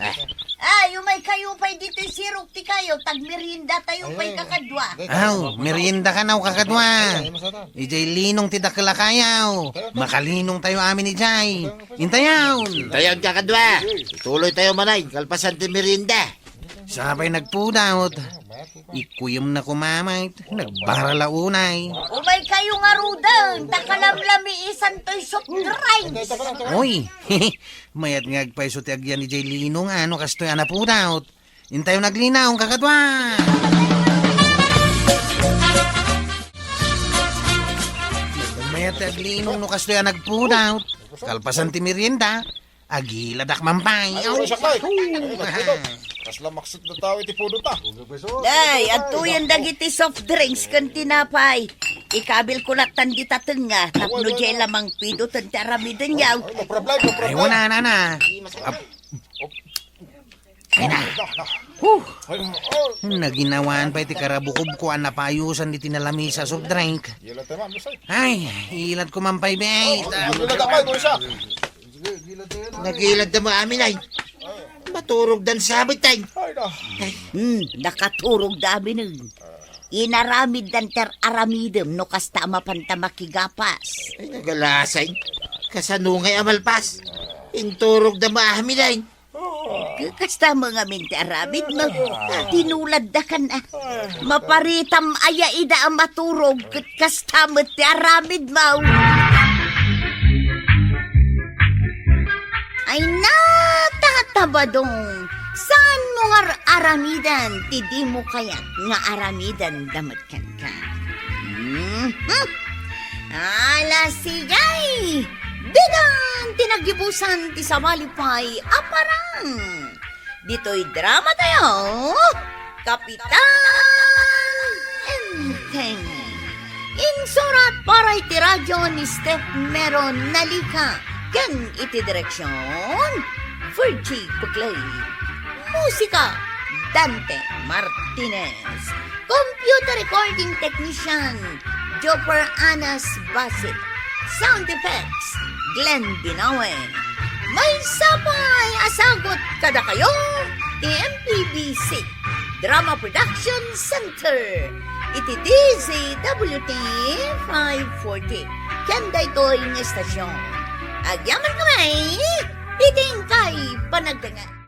Ah. Ay, umay kayo pay ditoy sirok ti kayo, tagmerienda tayo pay, ay, kakadua. Aw, merienda ka na, kakadua. Ay, ay, masarap. Ijay linong ti dakkel a kayaw. Tayo, tayo. Makalinong tayo amin ijay. Intayon. Intayon, kakadua. Ituloy tayo manay, kalpasan ti merienda. Sapay nagpudawt. Ikuyemna koma met, nagbara la unay. Umay kayo ngaruden, ta kalamlamiisan toy soft drinks. Uy, mayat nga agpayso ti agyan ijay linong, no kastoy a napudawt. Intayon aglinaw, kakadua. Mayat ti aglinong no kastoy a nagpudawt. Kalpasan ti merienda, agiladak man pay. Ay, uray siak, ay. Ay, nagpudot. Kasla maksut na tao iti pudot, ah. Day, adtoyen dagiti soft drinks ken tinapay. Ikabil ko lattan dita tengnga, tapno diay la mangpidoten ti aramidenyo. Ay, no problem, no problem. Ay, wala, nana. Ap-, ay na. Huh. Ay, oh. Naginawaan pay ti karabukobko a napayusan diti nalamisa soft drink. Gilad tayo, ma'am, Bisay. Ay, ilat ko man pay, be. Oh, gilad ako, ay, Boy, siya. Nagilad da maamin ay. Maturog dan sabit ay. Ay, na. Hmm, nakaturog da amin ay. Inaramid dan ter aramidem no kasta a mapanta makigapas. Ay, nagalasay. Kasano ngay a malpas? Inturog da maamin ay. K-, kasta mo ngamin ti aramid mo. Tinulad da kan, ah. Maparitam aya ida a maturog, ket kasta met ti aramid mo. Ay na, Tata Badong, saan mo nga aramidan ti di mo kayat nga aramidan da met kenka? Mhm. Ala, sige! Didan ti naggibusan ti sabali pay a parang. Ditoy drama tayo, Kapitan Enteng. Insurat para iti radio ni Steph Meron Nalica ken iti direksion, Virgie Puclay. Musika, Dante Martinez. Computer recording technician, Joper Anas Basit. Sound effects, Glenn Binawe. Maysa pay a sagut kadakayo ti M P B C Drama Production Center iti D Z W T five forty. Ken daytoy nga estasion, agyaman kami iti inkay panagdengngeg.